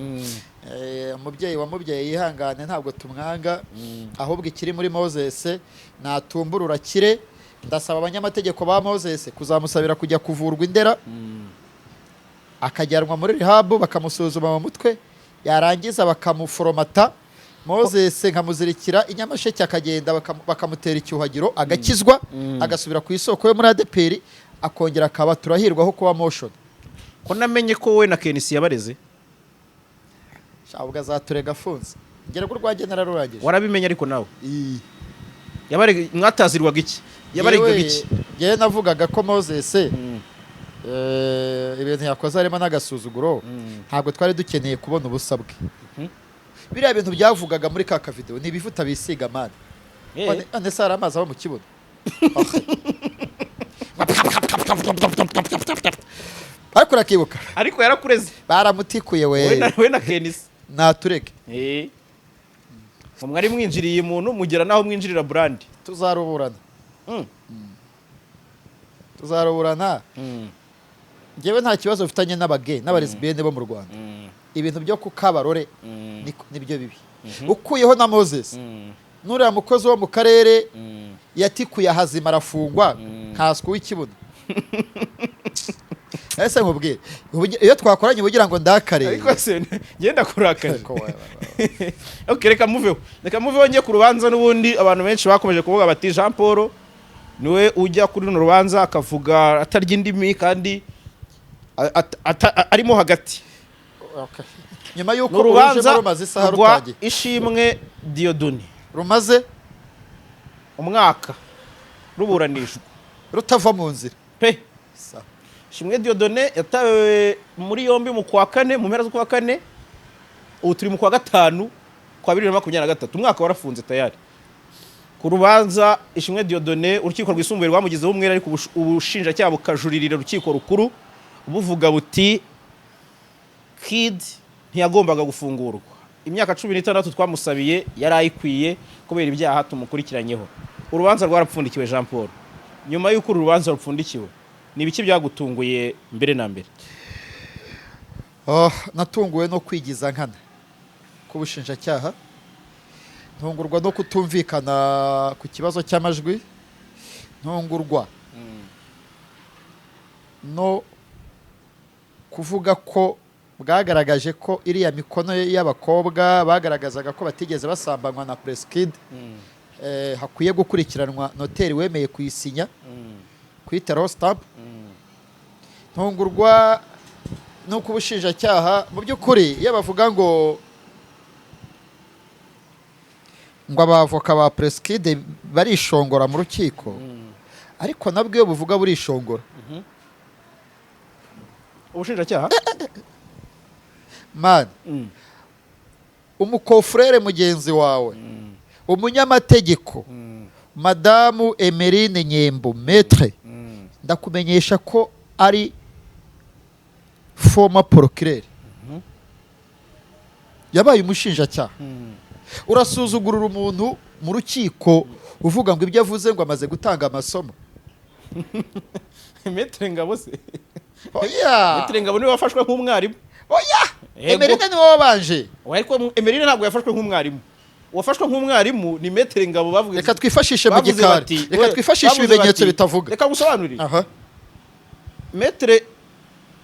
Umubyeyi wamubyaye yihangane, ntabwo tumwanga. Ahubwo ikiri muri Moses, natumbura urakire. Ndasaba abanyamategeko ba Moses kuzamusabira kujya kuvurwa indera, akajyanwa muri rehab, bakamusuzuma mu mutwe. Yarangiza bakamuforomata Moses, nkamuzirikira i Nyamasheke, akagenda bakamutera icyuhagiro, agakizwa, agasubira ku isoko yo muri ADEPR, akongera akaba turahirwaho kuba motion. Ko namenye ko wowe na Kenisi yabareze? Ubwo azaturega afunze, ngera ko urwanjye nararurangije. Warabimenye ariko nawe yabarega, mwatazirwaga iki? Yabaregaga iki? Yewe, navugaga ko Moses ibintu yakoze harimo n'agasuzuguro. Ntabwo twari dukeneye kubona ubusa bwe. Biriya bintu byavugaga muri ka kavideo ni ibivuta bisiga, man. None se hari amazi aba mu kibuno? Ariko urakibuka? Ariko yarakureze. Baramutikuye wowe we. We na Kenisi. Natureke. Ngo mwari mwinjiriye umuntu, mugera naho mwinjirira brand. Tuzaruburana. Tuzaruburana. Njyewe nta kibazo mfitanye n'abagay n'abalesbienne bo mu Rwanda. Ibintu byo kukabarore nibyo bibi. Ukuyeho na Moses, n'uriya mukozi wo mu karere yatikuye ahazima, arafungwa, nkaswe w'ikibuno. Ese nkubwire, iyo twakoranye ubugira ngo ndakare? Ariko se ngenda kurakaje? Ariko Okay, reka muveho njye ku rubanza. N'ubundi abantu benshi bakomeje kuvuga bati Jean Paul niwe ujya kuri runo rubanza akavuga atarya indimi kandi arimo hagati. Okay. Nyuma y'uko Ni urubanza urujemo rumaze isaha rwa rutangiye. Ishimwe Dieudonné. Rumaze umwaka ruburanishwa. Rutava mu nzira. Pe. Sawa. Ishimwe Dieudonné yatawe muri yombi mu kwa kane, mu mpera z'ukwa kane. Ubu turi mu kwa gatanu kwa 2023, umwaka warafunze tayari. Ku rubanza Ishimwe Dieudonné, urukiko rwisumbuye rwamugizeho umwere, ariko ubushinjacyaha bukajuririra urukiko rukuru, buvuga buti Kid ntiyagombaga gufungurwa, imyaka 16 twamusabiye yari ayikwiye kubera ibyaha tumukurikiranyeho. Urubanza rwarapfundikiwe. Jean Paul, nyuma y'uko uru rubanza rupfundikiwe, ni ibiki byagutunguye mbere na mbere? Oh, natunguwe no kwigiza nkana k'ubushinjacyaha, ntungurwa no kutumvikana ku kibazo cy'amajwi, ntungurwa no kuvuga ko bwagaragaje ko iriya mikono y'abakobwa bagaragazaga ko batigeze basambanywa na Prince Kid, hakwiye gukurikiranwa noteri wemeye kuyisinya, kuyiteraho stamp. Ntungurwa nuko ubushinjacyaha mu by'ukuri iyo bavuga ngo abavoka ba Prince Kid barishongora mu rukiko, ariko nabwo iyo buvuga burishongora. Ubushinjacyaha? Man, umuconfrère mugenzi wawe, umunyamategeko Madamu Emeline Nyembo, maître, ndakumenyesha ko ari former procureur, yabaye umushinjacyaha. Urasuzugurura umuntu mu rukiko uvuga ngo ibyo avuze ngo amaze gutanga amasomo. Maître Ngabo se? Oya. Maître Ngabo niwe wafashwe nk'umwarimu. Oya. Yego. Emeline niwe wabanje. Oya, ariko Emeline ntabwo yafashwe nk'umwarimu. Uwafashwe nk'umwarimu ni Maître Ngabo. Bavuze, Reka twifashishe mu bavuze gikari. bati Reka twifashishe bavuze ibimenyetso bati, bitavuga. Reka ngusobanurire. Aha. Maître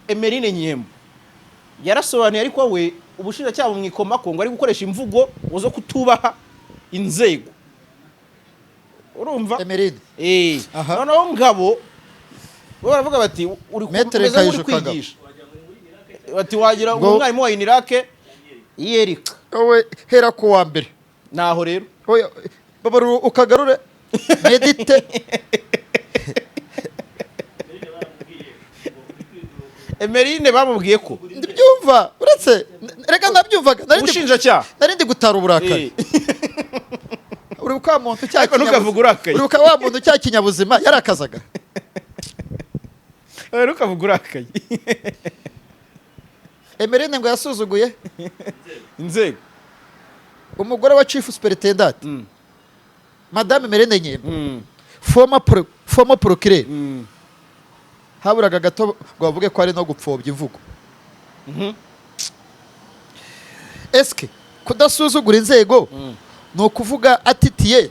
Emeline Nyembo yarasobanuye, ariko we ubushinjacyaha bumwikoma ko ngo ari gukoresha imvugo zo kutubaha inzego, urumva? Emeline. Eh. Aha. Noneho Ngabo bo baravuga bati uri Maître umeze nk'uri Kayijuka Ngabo. kwigisha, bati wagira umwarimu wa UNILAK yiyerika. Wowe hera ku wa mbere. Naho rero. Oya, babarura ukagarure medite. Emeline bamubwiye ko Ndibyumva, uretse reka ndabyumvaga ubushinjacyaha nari ndi gutara uburakari. Uribuka wa muntu cya Ariko ntukavuge urakaye. Uribuka wa muntu cya kinyabuzima yarakazaga? Ntukavuge urakaye. Emeline ngo yasuzuguye inzego. Umugore wa chief superintendent, Madame Emeline Nyembo, former procureur. Haburaga gato ngo bavuge ko ari no gupfobya imvugo. Eske kudasuzugura inzego ni ukuvuga atitiye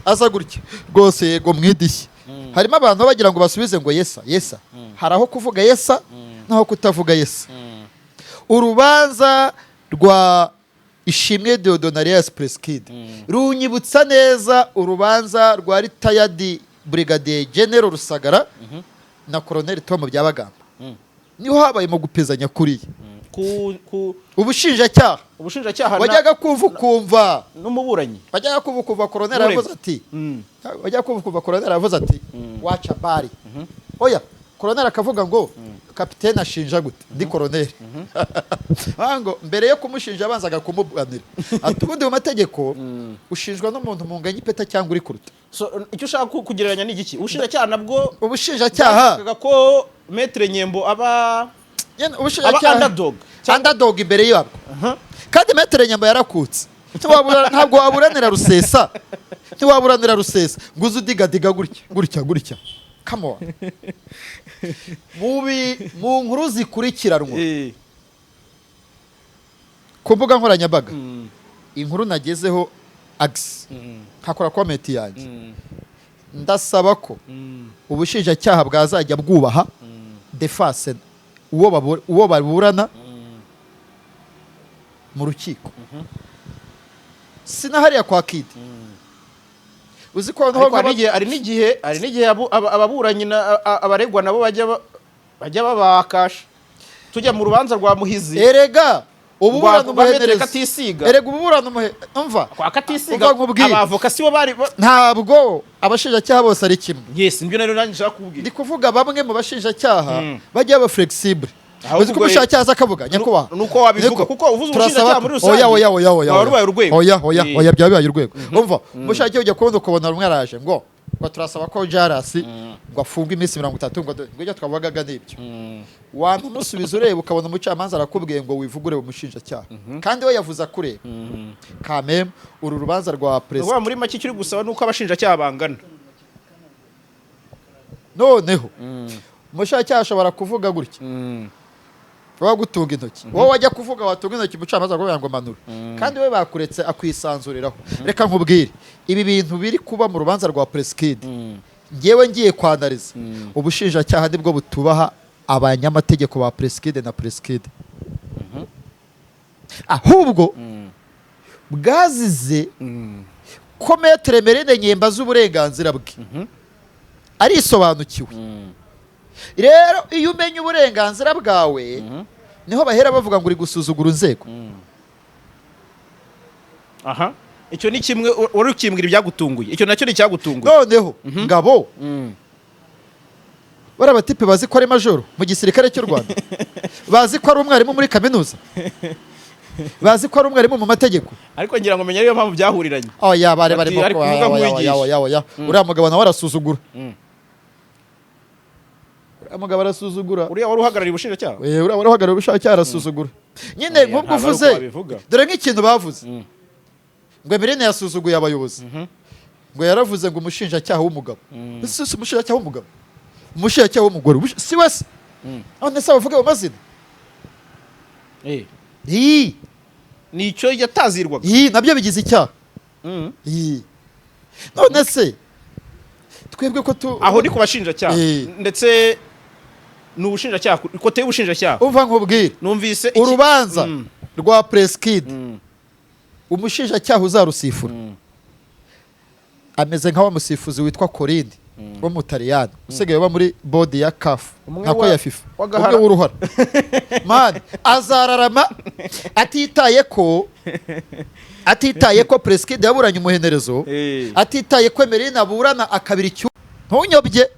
aza gutya rwose? Yego, mu idishyi harimo abantu bagira ngo basubize ngo yesa yesa. Hari aho kuvuga yesa n'aho kutavuga yesa. Urubanza rwa Ishimwe Dieudonné alias Prince Kid runyibutsa neza urubanza rwa retired Brigadier General Rusagara na Colonel Tom Byabagamba. Niho habaye mu gupezanya kuriya. Ku Ubushinjacyaha ubushinjacyaha wajyaga kumva ukumva n'umuburanyi. Wajyaga kumva ukumva Colonel N'uregwa. aravuze ati, wajyaga kumva ukumva Colonel aravuze ati: "Wacha bari." Oya, Colonel akavuga ngo: "Kapitene ashinja gute ndi Colonel?" Ah, ngo mbere yo kumushinja abanzaga kumuburanira, ati: "Ubundi mu mategeko ushinjwa n'umuntu munganya ipeta cyangwa uri kuruta." So, icyo ushaka kugereranya ni igiki? Ubushinjacyaha nabwo Ubushinjacyaha bwavugaga ko Maître Nyembo aba Nyine aba ubushinjacyaha underdog. Underdog imbere yabwo, kandi Maître Nyembo yarakutse. Ntabwo waburanira Rusesa, ntiwaburanira Rusesa ngo uze udigadiga gutya gutya gutya. Come on. Mu nkuru zikurikiranwa ku mbuga nkoranyambaga, inkuru nagezeho agisi nkakora comment yanjye, ndasaba ko ubushinjacyaha bwazajya bwubaha défense, uwo baburana mu rukiko. Sinahariya kwa Kidi, uzi ko Ariko hari n'igihe ababuranyi abaregwa nabo bajya babakasha. Tujya mu rubanza rwa Muhizi, Erega ububurana rwa Maître umuhenerezo. Katisiga. Erega ububurana umuhe, umva. Kwa Katisiga. Umva nkubwire. Abavoka sibo bari Ntabwo abashinjacyaha bose ari kimwe. Yes, nibyo nari nanjye nshaka kubwira. Ndi kuvuga bamwe mu bashinjacyaha bajya baba flexible. Ahubwo Uzi ko umushinjacyaha aza akavuga: "Nyakubahwa." Nuko wabivuga, Niko. kuko uvuze Turasaba ubushinjacyaha muri rusange, Oya, oya, oya, oya, waba oya. rubaye urwego. Oya, oya, oya, byaba bibaye urwego. Umva, umushinjacyaha ujya kubona ukabona rumwe araje ngo turasaba ko Jarasi ngo afungwe iminsi 30, ngo ibyo twavugaga nibyo. Wanamusubiza ureba, ukabona umucamanza arakubwiye ngo wivugure umushinjacyaha, kandi we yavuze akureba. Kameme uru rubanza rwa perezida Ukuvuga muri make, icyo uri gusaba ni uko abashinjacyaha bangana. Noneho umushinjacyaha ashobora kuvuga gutya, wagutunga intoki, wowe wajya kuvuga, watunga intoki, umucamanza akakubwira ngo manura, kandi we bakuretse akwisanzuriraho. Reka nkubwire, ibi bintu biri kuba mu rubanza rwa Prince Kid, ngewe ngiye kwanariza, ubushinjacyaha nibwo butubaha abanyamategeko ba Prince Kid na Prince Kid, ahubwo bwazize ko Maître Emeline Nyemba z'uburenganzira bwe arisobanukiwe. Rero iyo umenya uburenganzira bwawe, niho bahera bavuga ngo uri gusuzugura inzego. Aha, icyo ni kimwe wari ukimbwira ibyagutunguye, icyo nacyo ni icyagutunguye. Noneho Ngabo, bariya batipe bazi ko ari majoro mu gisirikare cy'u Rwanda, bazi ko ari umwarimu muri kaminuza, bazi ko ari umwarimu mu mategeko. Ariko ngira ngo menya ariyo mpamvu byahuriranye. Oya, bari Ati, barimo ari kuvuga oya, nk'uwigisha. Oya, oya, uriya mugabo nawe arasuzugura. Uriya mugabo arasuzugura. Uriya wari uhagarariye ubushinjacyaha. Eh, uriya wari uhagarariye ubushinjacyaha arasuzugura nyine. Oya, Nk'ubwo ntabwo ari uvuze, uko babivuga. dore nk'ikintu bavuze ngo Emeline yasuzuguye abayobozi, ngo yaravuze ngo umushinjacyaha w'umugabo. Ese si umushinjacyaha w'umugabo, umushinjacyaha w'umugore, si wese? None se bavuge mu mazina? Ii, Ni icyo yatazirwaga. Ii, nabyo bigize icyaha. Ii. None se twebwe ko tu Aho ni ku bashinjacyaha. Ndetse ni ubushinjacyaha, côté y'ubushinjacyaha. Umva nkubwire. Numvise Urubanza rwa Prince Kid, umushinjacyaha uzarusifura ameze nka wa musifuzi witwa Corindi wo mu Butaliyani usigaye uba muri board ya CAF, Umwe nako ya FIFA. w'agahara. Umwe w'uruhara, man, azararama atitaye ko Prince Kid yaburanye umuhenerezo, atitaye ko Emeline aburana akabira icyu. Ntunyobye,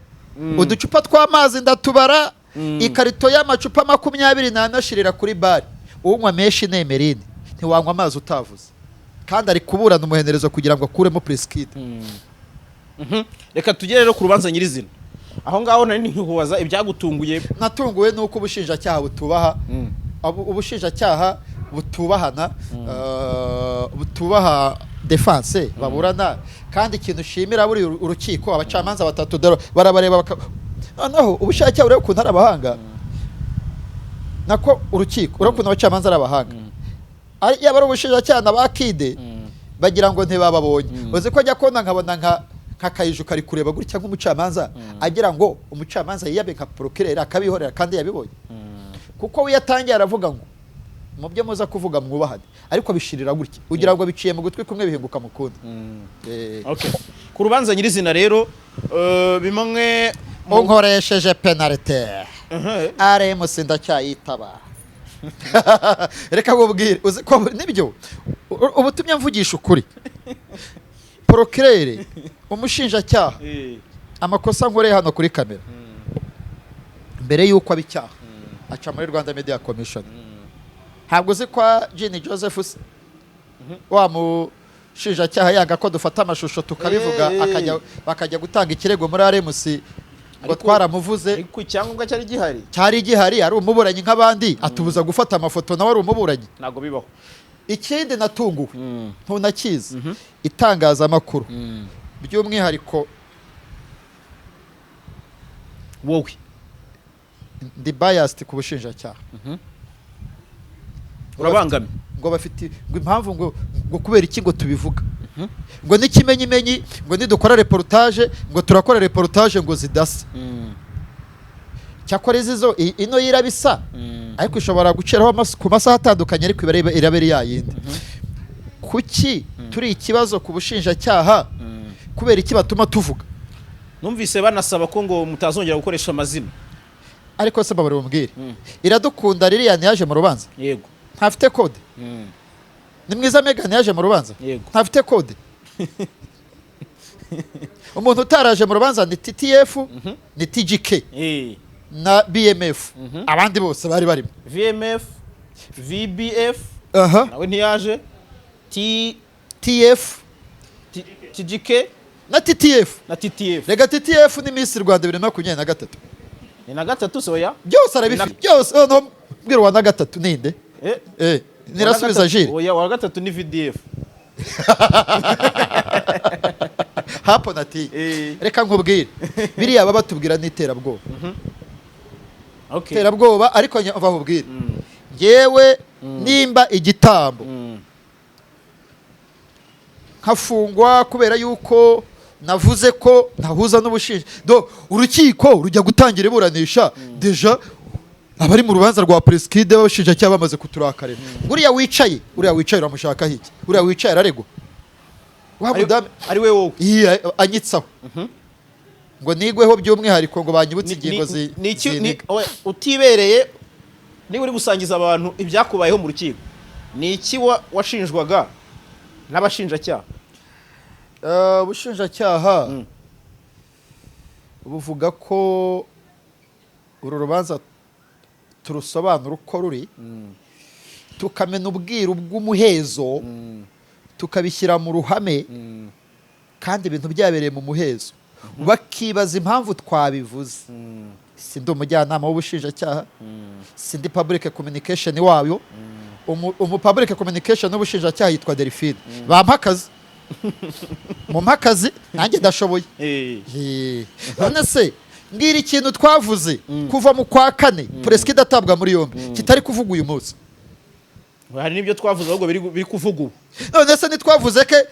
uducupa tw'amazi ndatubara, ikarito y'amacupa 24 ashirira kuri bare. Unywa menshi ni Emeline. Ntiwanywa amazi utavuze, kandi ari kuburana umuhenerezo kugira ngo akuremo Prince Kid. Reka tugere rero ku rubanza nyirizina. Aho ngaho nari nkubaza ibyagutunguye. Natunguwe n'uko ubushinjacyaha butubaha ubushinjacyaha butubahana, butubaha défense baburana. Kandi ikintu ushimira buri urukiko, abacamanza batatu dore barabareba noneho ubushinjacyaha, urebe ukuntu ari abahanga, nako urukiko, urebe ukuntu abacamanza ari abahanga. Yaba ari ubushinjacyaha na ba Kide, bagira ngo ntibababonye. Uzi ko ajya kubona nkabona nka Kayiju kari kureba gutya nk'umucamanza, agira ngo umucamanza yiyabe nka procureur akabihorera, kandi yabibonye, kuko we yatangiye aravuga ngo Mu byo muza kuvuga mwubahane, ariko bishirira gutya, ugira ngo biciye mu gutwi kumwe bihinguka mu kundi. Okay. Ku rubanza nyirizina rero, bimwe Unkoresheje pénalité. RMC ndacyayitaba. Reka nkubwire, uzi ko nibyo ubutumye mvugisha ukuri, procureur, umushinjacyaha, amakosa nkoreye hano kuri kamera, mbere y'uko aba icyaha aca muri Rwanda Media Commission. Ntabwo uzi kwa Jini Joseph se? Wa mushinjacyaha yanga ko dufata amashusho tukabivuga, akajya bakajya gutanga ikirego muri RMC ngo twaramuvuze. Ariko icyangombwa cyari gihari. Cyari gihari, ari umuburanyi nk'abandi, atubuza gufata amafoto, nawe ari umuburanyi. Ntabwo bibaho. Ikindi natunguwe, ntunakizi, itangazamakuru by'umwihariko Wowe ndi biased ku bushinjacyaha. Urabangamye. Ngo bafite ngo impamvu ngo kubera iki ngo tubivuga, ngo n'ikimenyimenyi ngo nidukora reportage, ngo turakora reportage ngo zidasa. Cyakora izi zo ino yirabisa, ariko ishobora guciraho ku masaha atandukanye, ariko iraba ari ya yindi. Kuki turi ikibazo ku bushinjacyaha? Kubera iki batuma tuvuga? Numvise banasaba ko ngo mutazongera gukoresha amazina. Ariko se mbabare bumubwire, Iradukunda Lilian yaje mu rubanza? Yego. Ntafite code? Ni mwiza Megan yaje mu rubanza? Yego. Ntafite code? Umuntu utaraje mu rubanza ni TTF, ni TGK na BMF. Abandi bose bari barimo. VMF, VBF. Aha. Nawe ntiyaje. T TF. TGK. Na TTF. Na TTF. Rega TTF ni Miss Rwanda 2023. Ni na gatatu soya. Byose arabifite byose. Noneho mbwira, uwa na gatatu ninde? Eh. Eh, nirasubiza Jire. Oya, wa gatatu ni VDF. Hapo nati. Reka nkubwire, biriya baba batubwira n'iterabwoba. Iterabwoba. Ariko bakubwire, ngewe nimba igitambo nkafungwa kubera yuko navuze ko ntahuza n'ubushinja do, urukiko rujya gutangira iburanisha, déjà abari mu rubanza rwa Prince b'abashinjacyaha bamaze kuturakarira. Uriya wicaye uramushakaho iki? Uriya wicaye araregwa wa mudamu. Ari we wowe. Iya, anyitsaho ngo nigweho by'umwihariko, ngo banyibutse ingingo Ni iki ziniga. Oya, utibereye, niba uri gusangiza abantu ibyakubayeho mu rukiko, ni iki washinjwaga n'abashinjacyaha? Ubushinjacyaha buvuga ko uru rubanza turusobanura uko ruri, tukamena ubwiru bw'umuhezo, tukabishyira mu ruhame, kandi ibintu byabereye mu muhezo, bakibaza impamvu twabivuze. Sindi umujyanama w'ubushinjacyaha, sindi public communication wayo. Umu public communication w'ubushinjacyaha yitwa Delphine. Bampa akazi, mumpe akazi, nanjye ndashoboye. None se mbwira ikintu twavuze kuva mu kwa kane Prince idatabwa muri yombi kitari kuvuga uyu munsi? Hari n'ibyo twavuze ahubwo biri kuvuga ubu. None se ntitwavuze ke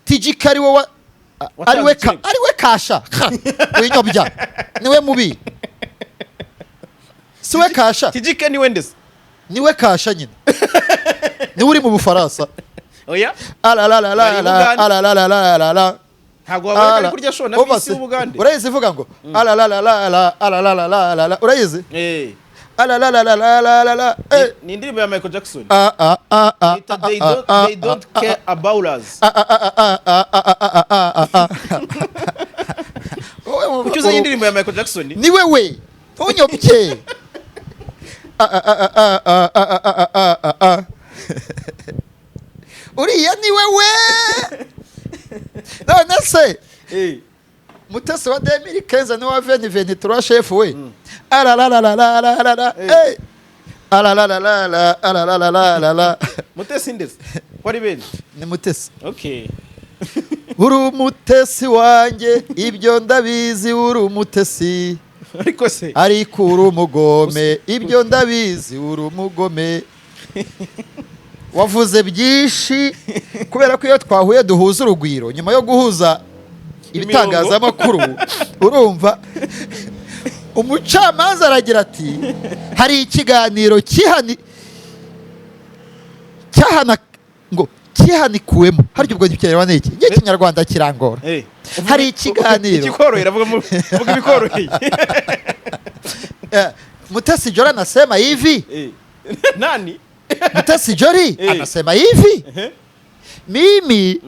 TGK ari we Watanze ari we ikirego. Ari we kasha Ha! Winyobya, niwe mubi, si we kasha? TGK niwe ndetse. Niwe kasha nyine, niwe uri mu Bufaransa. Oya. Aralarara. Bari i Bugande. Aralarara. Ntabwo wabonye ko ari kurya show na bisi w'Ubugande. Urayizi ivuga ngo aralarara aralarara? Urayizi? Eh. Aralarara. Ni indirimbo ya Michael Jackson. A a a a. Yita They Don't Care About Us. A a a a a a a a a a. Kuki uzanye indirimbo ya Michael Jackson? Ni wewe unyobye. A a a a a a a a a a a. Uriya ni wewe. None se Mutesi wa 2015 ni wa 2023, chef we, arararararara, eh, ararararara ararararara. Mutesi ndetse ko ari benshi. Ni Mutesi. Okay. Uri umutesi wanjye, ibyo ndabizi, uri umutesi. Ariko se Ariko uri umugome, ibyo ndabizi, uri umugome. Wavuze byinshi kubera ko iyo twahuye duhuza urugwiro nyuma yo guhuza ibitangazamakuru. Urumva, umucamanza aragira ati hari ikiganiro cyihani. Cyahana ngo kihanikuwemo. Harya ubwo ntibyareba ni iki? Njye Ikinyarwanda kirangora. Hari ikiganiro. Ikikorohera, vuga ibikoroheye. Mutesi Jolly anasema hivi. Nani? Mutesi Jolly anasema hivi: "Mimi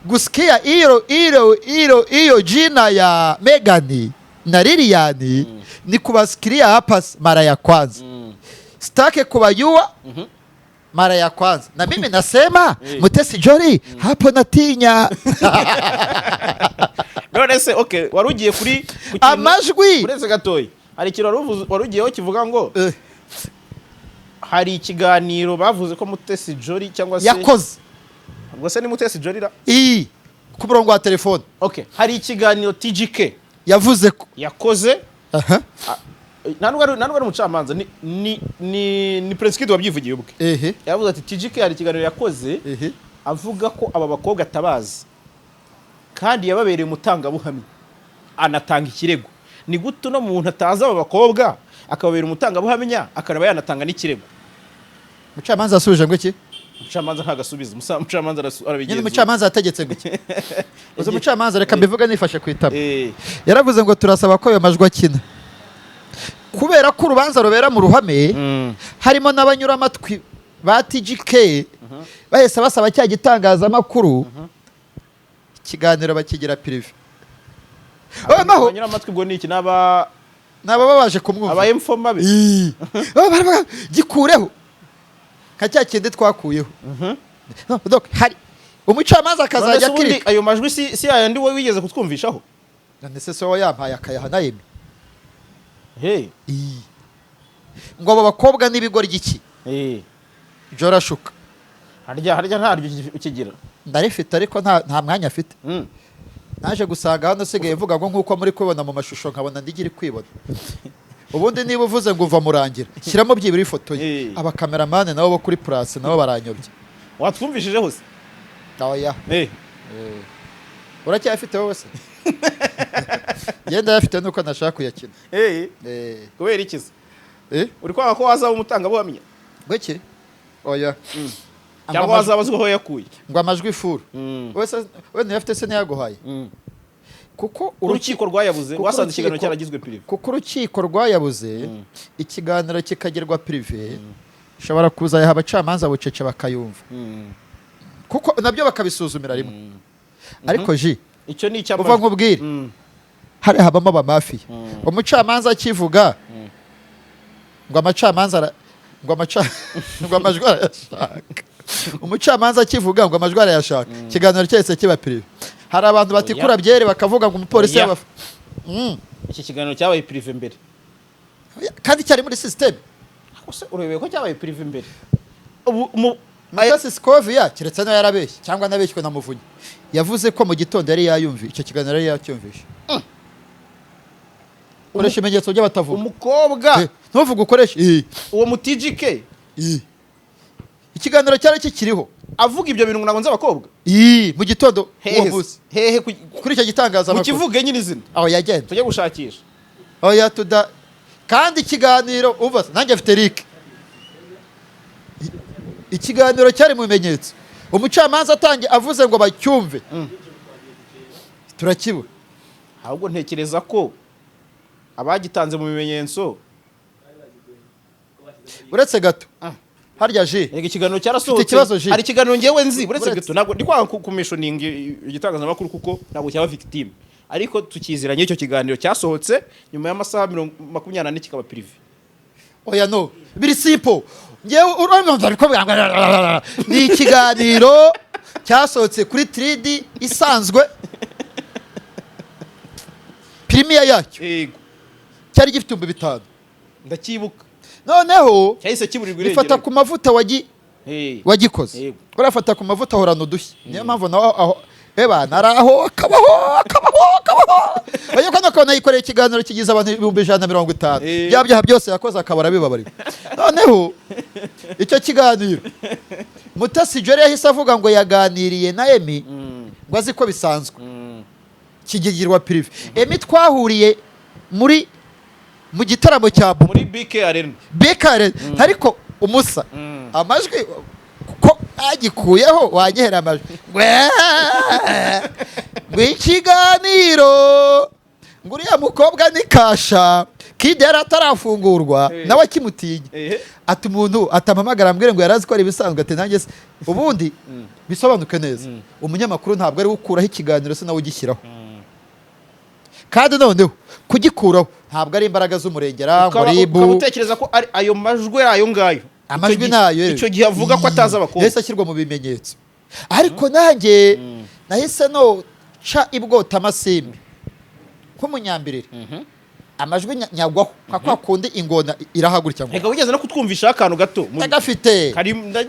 kusikia hilo hilo hilo hiyo jina ya Megani na Lilian ni kubasikilia hapa mara ya kwanza. Sitake kubayua mara ya kwanza." Na mimi nasema, Mutesi Jolly, hapo natinya. None se, okay, wari ugiye kuri ku Amajwi. Uretse gatoya, hari ikintu wari ugiyeho kivuga ngo hari ikiganiro bavuze ko Mutesi Jolly cyangwa se Yakoze. Ubwo se ni Mutesi Jolly ra? Iyi ku murongo wa telefone. Okay, hari ikiganiro TGK yavuze ko yakoze. Aha. Nta nubwo ari umucamanza, ni Prince Kid wabyivugiye ubwe. Yavuze ati TGK hari ikiganiro yakoze avuga ko aba bakobwa atabazi kandi yababereye umutangabuhamya, anatanga ikirego. Ni gute uno muntu atazi aba bakobwa akababera umutangabuhamya, akanaba yanatanga n'ikirego? Umucamanza yasubije ngo iki? Umucamanza ntagasubiza. Umucamanza Nyine arabigenzura. Umucamanza yategetse ngo iki? Uzi umucamanza, reka mbivuge nifashe ku itama. Yaravuze ngo turasaba ko ayo majwi akina kubera ko urubanza rubera mu ruhame, harimo n'abanyuramatwi ba TGK. Bahise basaba cya gitangazamakuru, ikiganiro bakigira privé. Noneho Abanyuramatwi ubwo ni iki? N'aba ni ababa baje kumwumva. Aba informer be. Ii. Baba baravuga, gikureho nka cya kindi twakuyeho. No, donc hari umucamanza None akazajya se ubundi akirika. Ayo majwi si yayandi wowe wigeze kutwumvishaho? None se wowe yampaye akayaha na Yemi? Hey. Ii. Ngo abo bakobwa n'ibigoryi iki? Jora ashuka. Harya ntaryo ukigira? Ndarifite, ariko nta mwanya afite. Naje gusanga hano usigaye mvuga ngo nk'uko muri kubibona mu mashusho, nkabona ndigiri kwibona. Ubundi niba uvuze ngo uva murangira, shyiramo byibura ifoto ye. Abakameramani nabo bo kuri Purasi nabo baranyobye. Watwumvishije hose? Oya. Uracyayafite wowe se? Ngenda yafite nuko nashaka kuyakina. Kubera iki se? Eh? Uri kwanga ko wazaba umutangabuhamya? Gweki? Oya. Cyangwa wazaba azwi aho yakuye? Ngo amajwi furu. Wowe se, we ntiyafite se? Ntiyaguhaye? Kuko Urukiko rwayabuze, kuko rwasanze ikiganiro cyaragizwe privé. Kuko urukiko rwayabuze, ikiganiro kikagirwa privé, ishobora kuzayaha abacamanza bucece bakayumva, kuko nabyo bakabisuzumira rimwe. Ariko ji Icyo ni icyamajwi. Uva nkubwire, hari habamo abamafiya. Umucamanza akivuga ngo amacamanza ngo amajwi arayashaka, umucamanza akivuga ngo amajwi arayashaka, ikiganiro cyahise kiba privé. Hari abantu batikura byeri bakavuga ngo umupolisi Oya. Iki kiganiro cyabaye privé mbere. Kandi cyari muri système. Ariko se urebeye ko cyabaye privé mbere ubu Mutasi Scovia, keretse nawe yarabeshye cyangwa anabeshywe na Muvunyi, yavuze ko mu gitondo yari yayumvi icyo kiganiro, yari yacyumvishe. Koresha ibimenyetso by'abatavuga. Umukobwa. Ntuvuge, ukoreshe. Uwo mu TGK. Ikiganiro cyari kikiriho. Avuga ibyo bintu ngo ntabwo nzi abakobwa. Mu gitondo uwo Hehe? munsi. Hehe? Kuri icyo gitangazamakuru. Mukivuge nyine izina. Aho yagenda. Tujye gushakisha. Oya, tuda kandi ikiganiro umva nanjye afite Eric. Ikiganiro cyari mu bimenyetso. Umucamanza atangiye avuze ngo bacyumve, turakibura. Ahubwo ntekereza ko abagitanze mu bimenyetso Uretse gato, harya ji Erega ikiganiro cyarasohotse. Mfite ikibazo, Ji. Hari ikiganiro ngewe nzi, uretse Uretse. gato, ntabwo ndi kwanga kumishoninga igitangazamakuru kuko ntabwo cyaba victime, ariko tukiziranye icyo kiganiro cyasohotse nyuma y'amasaha 24 kikaba privé. Oya, no, biri simple. Ngewe urumva ariko ni ikiganiro cyasohotse kuri 3D isanzwe, premiere yacyo cyari gifite 5000. Ndacyibuka. Noneho Cyahise kiburirwa bifata irengero. ku mavuta wagikoze. Urafata ku mavuta ahorana udushya, niyo mpamvu nawe aho eba naraho akabaho akabaho akabaho. Ariko kano akabona yikoreye ikiganiro kigize abantu 150,000. Bya byaha byose yakoze akaba arabibabarira. Noneho icyo kiganiro, Mutesi Jolly yahise avuga ngo yaganiriye na Emi, ngo azi ko bisanzwe, kigigirwa privé. Emi twahuriye muri mu gitaramo cya Bubu. Muri BK Arena. Bekare, ariko umusa amajwi ko Agikuyeho wanyihera amajwi ngo ikiganiro, ngo uriya mukobwa ni kasha. Kid yari atarafungurwa, nawe akimutinya. Ati umuntu atampamagara ambwire ngo yari azi ko ari ibisanzwe. Ati nanjye se ubundi bisobanuke neza, umunyamakuru ntabwo ari we ukuraho ikiganiro, se nawe ugishyiraho. Kandi noneho kugikuraho ntabwo ari imbaraga z'umurengera ngo Ukaba RIB. utekereza ko ari ayo majwi, ari ayo ngayo? Amajwi Icyo gihe- nayo. Icyo gihe avuga ko atazi abakobwa. Yahise ashyirwa mu bimenyetso, ariko nanjye nahise no ca ibwota amasimbi nk'umunyambirire, amajwi nyagwaho nka kwa kundi ingona irahagurukira ngo Reka, wigeze no kutwumvishaho akantu gato ndagafite.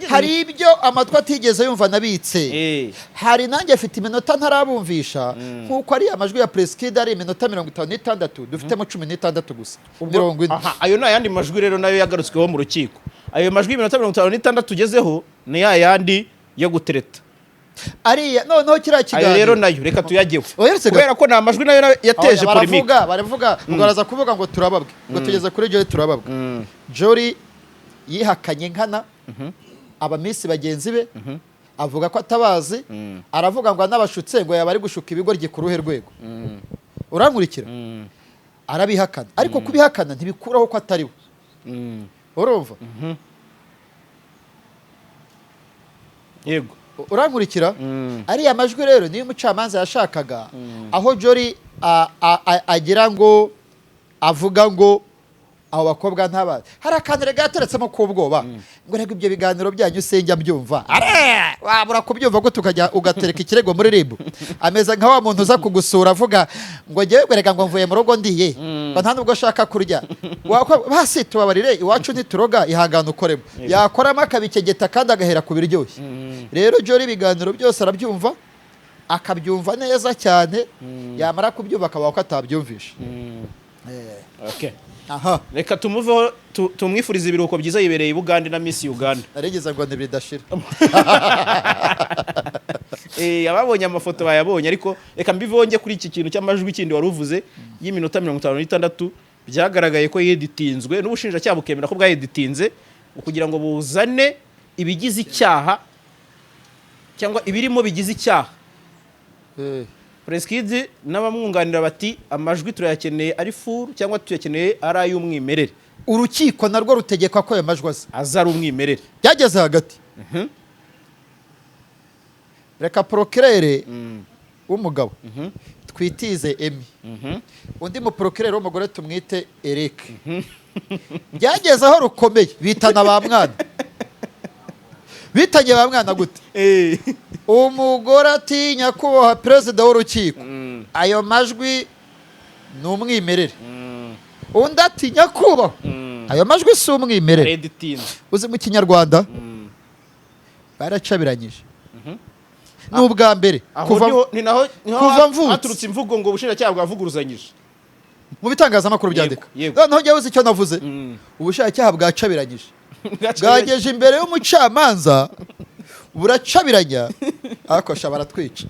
Hari ibyo amatwi atigeze yumva nabitse. Hari nanjye afite iminota ntarabumvisha, nk'uko ari amajwi ya Prince Kid ari iminota 56, dufitemo 16 gusa, 40. Aha, ayo ni ayandi majwi rero nayo yagarutsweho mu rukiko. Ayo majwi y'iminota 56 tugezeho ni ya yandi yo gutereta. Ariya noneho kiriya Ayo kiganiro. rero nayo reka tuyajyeho, Oya, uretse kubera ko ni amajwi nayo yateje Oya, polémique. Baravuga ngo baraza kuvuga ngo turababwe, ngo tugeze kuri Jolly turababwe. Jolly yihakanye nkana abamisi bagenzi be, avuga ko atabazi. Aravuga ngo anabashutse, ngo yaba ari gushuka ibigoryi ku ruhe rwego? Urankurikira? Arabihakana, ariko kubihakana ntibikuraho ko atari we. Urumva? Yego. Urankurikira? Ariya majwi rero niyo umucamanza yashakaga, aho Jolly agira ngo avuga ngo abo bakobwa ntabazi. Hari akantu rega yateretsemo k'ubwoba, ngo rega ibyo biganiro byanyu sinjya mbyumva. Are wabura kubyumva ko tukajya ugatereka ikirego muri RIB? Ameze nka wa muntu uza kugusura avuga ngo ngewe rega ngo mvuye mu rugo ndiye, ngo nta nubwo ashaka kurya. Basi tubabarire, iwacu ntituroga, ihangane ukoremo. Yakoramo akabikegeta kandi agahera ku biryoshye. Rero Jolly ibiganiro byose arabyumva, akabyumva neza cyane. Yamara kubyumva akabaho ko atabyumvishe. Okay. Aha. Reka tumuveho, tumwifurize ibiruhuko byiza, yibereye i Bugande na Miss Uganda. Narigeze ngo ntibidashira. Ababonye amafoto bayabonye, ariko reka mbivonge kuri iki kintu cy'amajwi kindi wari uvuze y'iminota 56. Byagaragaye ko yeditinzwe, n'ubushinjacyaha bukemera ko bwayeditinze kugira ngo buzane ibigize icyaha cyangwa ibirimo bigize icyaha. Prince Kid n'abamwunganira bati amajwi turayakeneye ari full cyangwa tuyakeneye ari ay'umwimerere. Urukiko narwo rutegeka ko ayo majwi aza. Aza ari umwimerere. Byageze hagati, reka procureur w'umugabo twitize Emi, undi muprocureur w'umugore tumwite Eric. Byageze aho rukomeye, bitana ba mwana. Bitanye ba mwana gute? Umugore ati nyakubahwa perezida w'urukiko, ayo majwi ni umwimerere. Undi ati nyakubahwa, ayo majwi si umwimerere. Editinze. Uzi mu Kinyarwanda baracabiranyije, ni ubwa mbere Aho kuva ni naho niho kuva mvutse. haturutse imvugo ngo ubushinjacyaha bwavuguruzanyije. Mu bitangazamakuru byandika. Yego. Noneho njyewe uzi icyo navuze? Ubushinjacyaha bwacabiranyije, bwageje imbere y'umucamanza buracabiranya, ariko sha baratwica.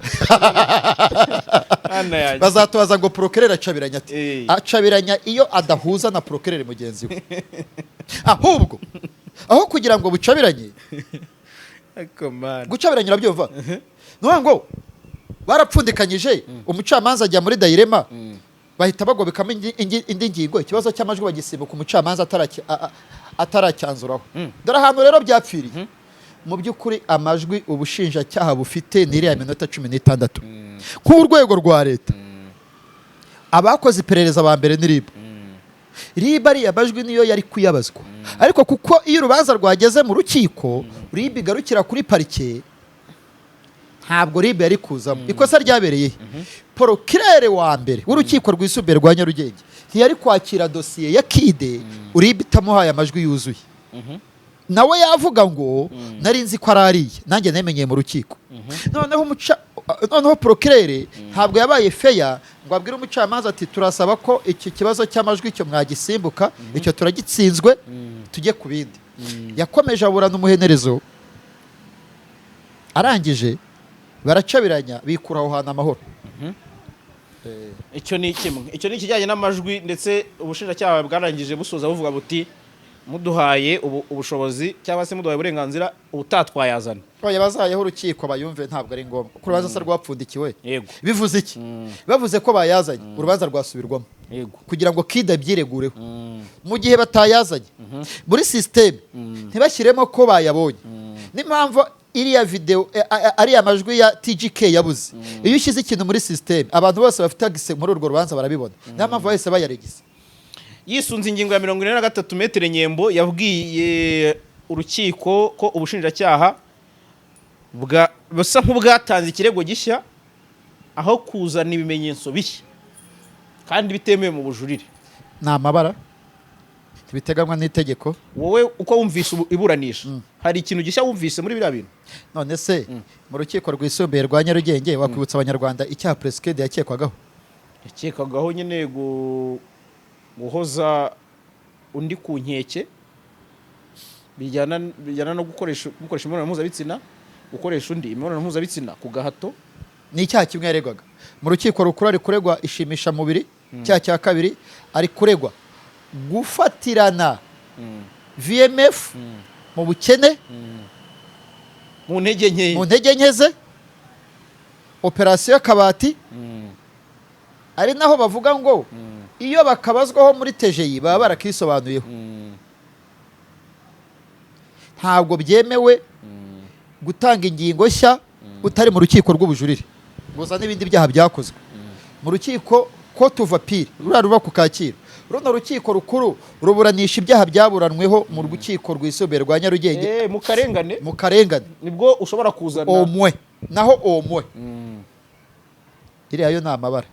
Hana yanjye. Bazatubaza ngo procureur acabiranya ati? Acabiranya iyo adahuza na procureur mugenzi we. Ahubwo aho kugira ngo bucabiranye, Ariko man. gucabiranya urabyumva, ni ukuvuga ngo barapfundikanyije, umucamanza ajya muri dilemma, bahita bagobekamo indi ngingo, ikibazo cy'amajwi bagisimbuka umucamanza ataracyanzuraho. Dore ahantu rero byapfiriye. Mu by'ukuri amajwi ubushinjacyaha bufite ni iriya minota 16. Nk'urwego rwa leta, abakoze iperereza ba mbere ni RIB. RIB ariya majwi niyo yari kuyabazwa, ariko kuko iyo urubanza rwageze mu rukiko RIB igarukira kuri parike, ntabwo RIB yari kuzamo. Ikosa ryabereye he? Procureur wa mbere w'urukiko rwisumbuye rwa Nyarugenge ntiyari kwakira dosiye ya Kid RIB itamuhaye amajwi yuzuye. Nawe yavuga ngo nari nzi ko ari ariye, nanjye namenyeye mu rukiko. Noneho procureur ntabwo yabaye fair ngo abwire umucamanza ati turasaba ko iki kibazo cy'amajwi icyo mwagisimbuka, icyo turagitsinzwe, tujye ku bindi. Yakomeje aburana umuhenerezo, arangije baracabiranya, bikura aho hantu amahoro. Icyo ni kimwe, icyo ni ikijyanye n'amajwi. Ndetse ubushinjacyaha bwarangije busoza buvuga buti Muduhaye ubushobozi cyangwa se muduhaye uburenganzira, ubutatwayazana. Oya, bazayeho urukiko bayumve, ntabwo ari ngombwa kuko urubanza se rwapfundikiwe? Bivuze iki? Bavuze ko bayazanye, urubanza rwasubirwamo kugira ngo Kida abyiregureho. Mu gihe batayazanye muri système, ntibashyiremo ko bayabonye, n'impamvu iriya video ariya majwi ya TGK yabuze. Iyo ushyize ikintu muri système, abantu bose bafite accès muri urwo rubanza barabibona. Niyo mpamvu bahise bayaregisa. Yisunze ingingo ya 43, Maître Nyembo yabwiye urukiko ko ubushinjacyaha busa nk'ubwatanze ikirego gishya aho kuzana ibimenyetso bishya, kandi bitemewe mu bujurire. Ni amabara, ntibiteganywa n'itegeko. Wowe uko wumvise iburanisha, hari ikintu gishya wumvise muri biriya bintu? None se mu rukiko rwisumbuye rwa Nyarugenge, wakwibutsa Abanyarwanda icyaha Prince Kid yakekwagaho? Yakekagaho nyine guhoza undi ku nkeke, bijyana no gukoresha imibonano mpuzabitsina, gukoresha undi imibonano mpuzabitsina ku gahato. Ni icyaha kimwe yaregwaga. Mu rukiko rukuru ari kuregwa ishimishamubiri, icyaha cya kabiri ari kuregwa gufatirana VMF mu bukene, mu ntege nke, mu ntege nke ze, operasiyo y'akabati, ari naho bavuga ngo iyo bakabazwaho muri TGI baba barakisobanuyeho. Ntabwo byemewe gutanga ingingo nshya utari mu rukiko rw'ubujurire gusa n'ibindi byaha byakozwe mu rukiko ko tuva pire ruriya ruba ku Kacyiru. Runo rukiko rukuru ruburanisha ibyaha byaburanweho mu rukiko rwisumbuye rwa Nyarugenge. Mu karengane. Mu karengane. Nibwo ushobora kuzana. Omwe naho omwe iriya yo ni amabara.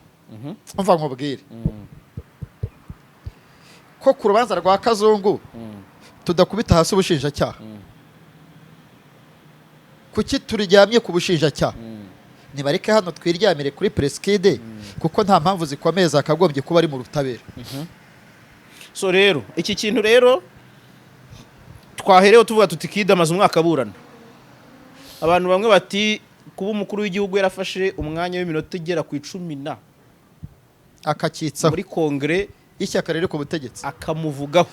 Umva nkubwire ko ku rubanza rwa Kazungu tudakubita hasi ubushinjacyaha. Kuki turyamye ku bushinjacyaha? Nibareke hano twiryamire kuri Prince Kid, kuko nta mpamvu zikomeye zakagombye kuba ari mu butabera. So rero iki kintu rero twaherewe tuvuga tuti Kid amaze umwaka aburana. Abantu bamwe bati kuba umukuru w'igihugu yarafashe umwanya w'iminota igera ku 10 na akakitsaho muri kongere y'ishyaka riri ku butegetsi, akamuvugaho.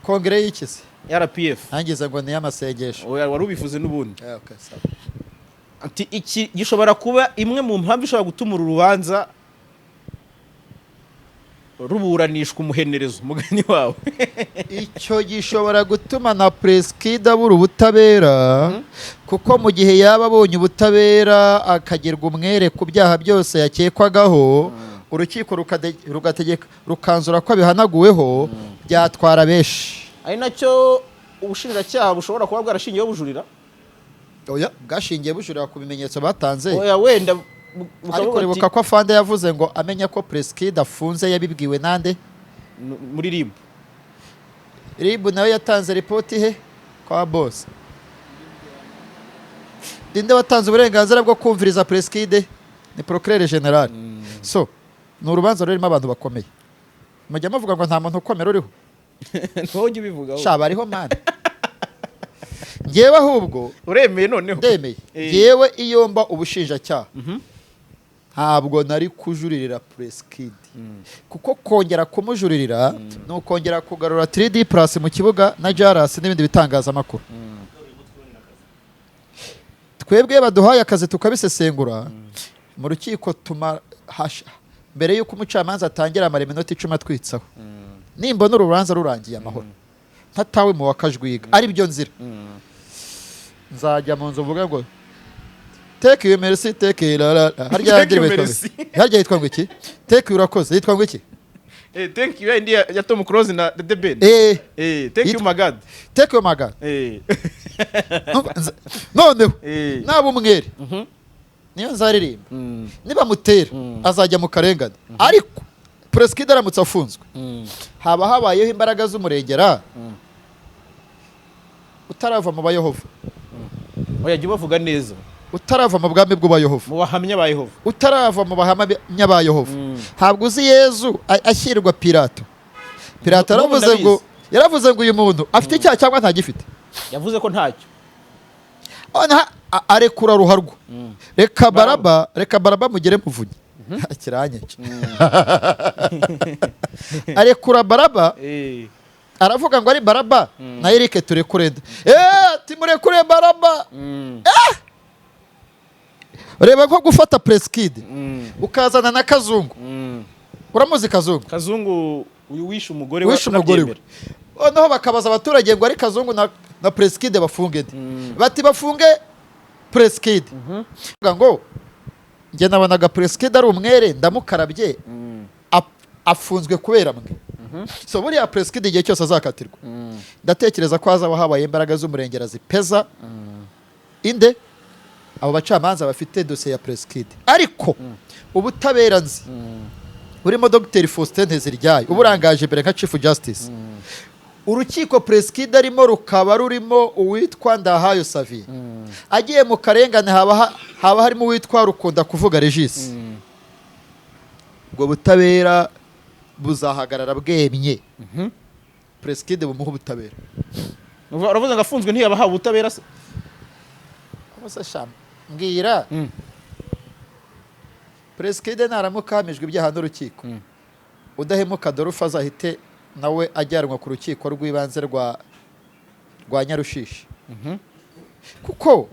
Kongere y'ikizi? RPF. Ntangize ngo ni iy'amasengesho. Oya, wari ubivuze n'ubundi. Okay, sawa. Ati iki gishobora kuba imwe mu mpamvu ishobora gutuma uru rubanza ruburanishwa umuhenerezo, mugani wawe. Icyo gishobora gutuma na Prince Kid abura ubutabera, kuko mu gihe yaba abonye ubutabera akagirwa umwere ku byaha byose yakekwagaho, urukiko rugategeka, rukanzura ko abihanaguweho, byatwara benshi. Ari nacyo ubushinjacyaha bushobora kuba bwarashingiyeho bujurira. Oya, bwashingiye bujurira ku bimenyetso batanze. Oya, wenda bukavuga Ariko buti, ribuka ko afande yavuze ngo amenya ko Prince Kid afunze yabibwiwe nande? Muri RIB. RIB nayo yatanze ripoti he? Kwa boss. Ninde watanze uburenganzira bwo kumviriza Prince Kid? Ni procureur général. So ni urubanza rurimo abantu bakomeye. Mujya muvuga ngo nta muntu ukomera uriho. Ntuhojye ujya ubivugaho. Sha, bariho man. Ngewe ahubwo Uremeye noneho? Ndemeye. Ngewe iyo mba ubushinjacyaha, ntabwo nari kujuririra Prince Kid, kuko kongera kumujuririra ni ukongera kugarura 3D Plus mu kibuga na Jaras n'ibindi bitangazamakuru. Twebwe baduhaye akazi tukabisesengura mu rukiko, tuma mbere y'uko umucamanza atangira amara iminota 10 atwitsaho. Nimbona urubanza rurangiye amahoro, ntatawe mu wakajwiga, ari byo nzira, nzajya mu nzu mvuga ngo "Take you merci, take you la la la." Harya Take you ndirimbo yitwa ngo merci. iki? Harya yitwa ngo iki? "Take you urakoze" yitwa ngo iki? "Thank you" indi ya Tom Close na The Ben. "Thank you my God." "Take you my God." Noneho naba umwere, niyo nzaririmba. Nibamutera azajya mu karengane, ariko Prince Kid aramutse afunzwe, haba habayeho imbaraga z'umurengera utarava mu Bayehova. Oya, jya ubavuga neza. Utarava mu bwami bw'Abayehova. Mu bahamya ba Yehova. Utarava mu bahamya ba Yehova. Ntabwo uzi Yezu ashyirwa Pilato? Pilato N'ubu yaravuze ngo ndabizi. Yaravuze ngo uyu muntu afite icyaha cyangwa ntagifite? Yavuze ko ntacyo. Noneho arekura ruharwa, reka Baraba, reka Baraba mugere muvunyi kiranyica, arekura Baraba. Aravuga ngo ari Baraba na Eric, turekure nde? Ati murekure Baraba. Reba nko gufata Prince Kid ukazana na Kazungu. Uramuzi Kazungu? Kazungu uyu wishe umugore we. Wishe umugore we. Unabyemera. Noneho bakabaza abaturage ngo ari Kazungu na Prince Kid bafunge nde? Bati bafunge Prince Kid. Bavuga ngo njye nabonaga Prince Kid ari umwere, ndamukarabye, afunzwe kubera mwe. So buriya Prince Kid igihe cyose azakatirwa, ndatekereza ko hazaba habaye imbaraga z'umurengera zipeza inde abo bacamanza bafite dosiye ya Prince Kid. Ariko ubutabera nzi burimo Dr Faustin Nteziryayo uburangaje imbere nka Chief Justice, urukiko Prince Kid arimo rukaba rurimo uwitwa Ndahayo Xavier, agiye mu karengane haba harimo uwitwa Rukunda kuvuga Regis, ubwo butabera buzahagarara bwemye, Prince Kid bumuha ubutabera. Uravuze ngo afunzwe ntiyaba ahawe ubutabera se? Ubuse sha mbwira, Prince Kid naramuka ahamijwe ibyaha n'urukiko, Udahemuka Adolphe azahite nawe ajyanwa ku rukiko rw'ibanze rwa Nyarushishi, kuko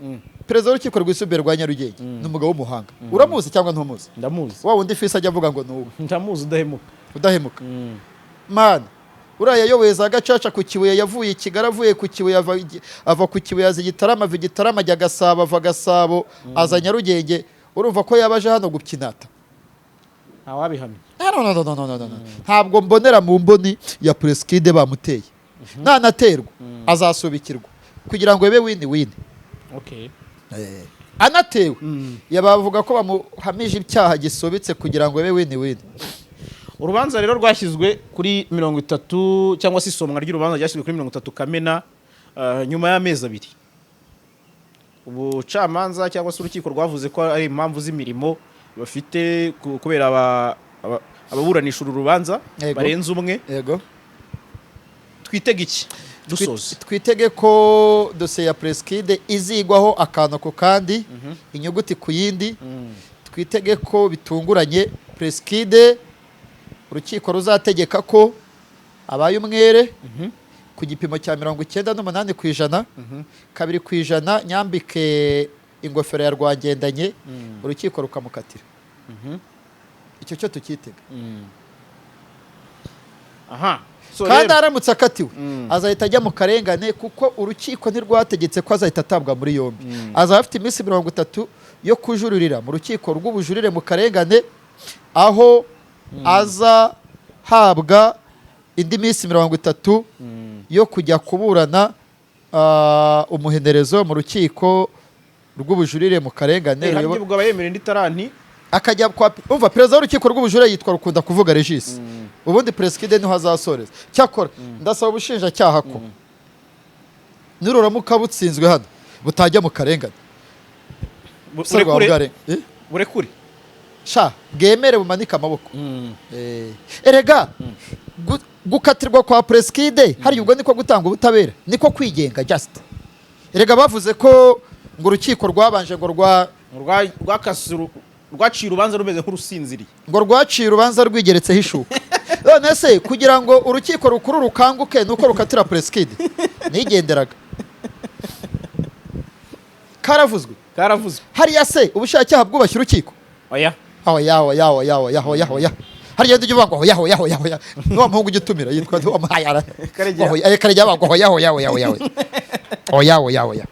perezida w'urukiko rwisumbuye rwa Nyarugenge ni umugabo w'umuhanga. Uramuzi cyangwa ntumuzi? Ndamuzi. Wa wundi fisi ajya avuga ngo ni uwe. Ndamuzi, Udahemuka. Udahemuka. Mana, uriya yayoboye za gacaca ku Kibuye, yavuye i Kigali, avuye ku Kibuye ava ku Kibuye aza i Gitarama, ava i Gitarama ajya Gasabo, ava Gasabo aza Nyarugenge. Urumva ko yaba aje hano gukinata? Ntawabihamya. No, no, no, no, no, no, no. Ntabwo mbonera mu mboni ya Prince Kid bamuteye. Nanaterwa azasubikirwa kugira ngo bibe win win. Anatewe yabavuga ko bamuhamije icyaha gisubitse kugira ngo bibe win win. Urubanza rero rwashyizwe kuri 30, cyangwa se isomwa ry'urubanza ryashyizwe kuri 30 Kamena, nyuma y'amezi 2. Ubucamanza cyangwa se urukiko rwavuze ko ari impamvu z'imirimo bafite kubera ababuranisha uru rubanza barenze umwe. Twitege iki dusoza? Twitege ko dosiye ya Prince Kid izigwaho akantu ku kandi, inyuguti ku yindi. Twitege ko bitunguranye Prince Kid urukiko ruzategeka ko abaye umwere ku gipimo cya 98%, 2% nyambike ingofero ya rwangendanye, urukiko rukamukatira. Icyo cyo tukitega. Aha. So kandi rero aramutse akatiwe azahita ajya mu karengane, kuko urukiko ntirwategetse ko azahita atabwa muri yombi. Azaba afite iminsi 30 yo kujuririra mu rukiko rw'ubujurire mu karengane, aho azahabwa indi minsi 30 yo kujya kuburana umuhenerezo mu rukiko rw'ubujurire mu karengane. Harya ubwo aba yemerewe indi taranti? Akajya kwa, umva, perezida w'urukiko rw'ubujurire yitwa Rukunda kuvuga Regis. Ubundi Prince Kid niho azasoreza. Cyakora ndasaba ubushinjacyaha ko nururamuka butsinzwe hano butajya mu karengane. Burekure. Burekure. Burekure. Sha bwemere bumanike amaboko. Erega gukatirwa kwa Prince Kid hari ubwo niko gutanga ubutabera, niko kwigenga. Just erega bavuze ko ngo urukiko rwabanje ngo rwa Rwaciye urubanza rumeze nk'urusinziriye. Ngo rwaciye urubanza rwigeretseho ishuka. None se kugira ngo urukiko rukuru rukanguke nuko rukatira Prince Kid? Nigenderaga karavuzwe. Karavuzwe. Hariya se ubushinjacyaha bwubashye urukiko? Oya. Oya, oya, oya, oya, oya, oya. Hariya ujya uvuga ngo oya, oya, oya, oya, n'uwa muhungu ujya utumira yitwa uwo? Karegeya. Oya, Karegeya, avuga ngo oya, oya, oya, oya, oya, oya, oya, oya.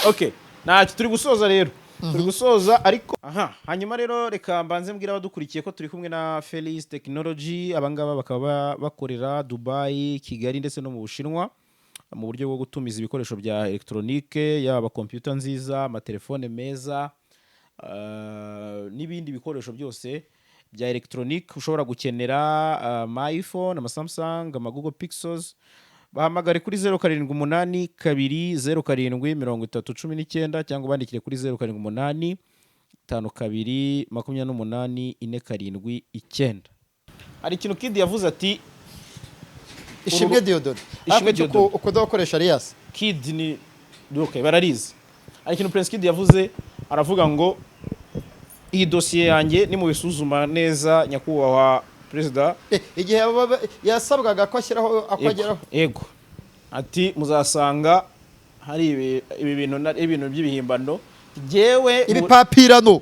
Okay, ntacyo, turi gusoza rero, turi gusoza ariko aha. Hanyuma rero reka mbanze mbwira abadukurikiye ko turi kumwe na Felis Technology. Abangaba bakaba bakorera Dubai, Kigali ndetse no mu Bushinwa mu buryo bwo gutumiza ibikoresho bya elegitoronike, yaba computer nziza, amatelefone meza, n'ibindi bikoresho byose bya elegitoronike ushobora gukenera, ama iPhone, ama Samsung, ama Google Pixels. Bahamagare kuri 0782073019, cyangwa ubandikire kuri 0785228479. Hari ikintu Kid yavuze ati Ishimwe Dieudonné. Ishimwe Ariko Dieudonné. Ukunda gukoresha alias. Kid ni okay, bararizi. Hari ikintu Prince Kid yavuze, aravuga ngo iyi dosiye yanjye nimubisuzuma neza, nyakubahwa Perezida Igihe yasabwaga ko ashyiraho ako ageraho. Yego, ati muzasanga hari ibi bintu ibintu by'ibihimbano, jyewe ibipapirano.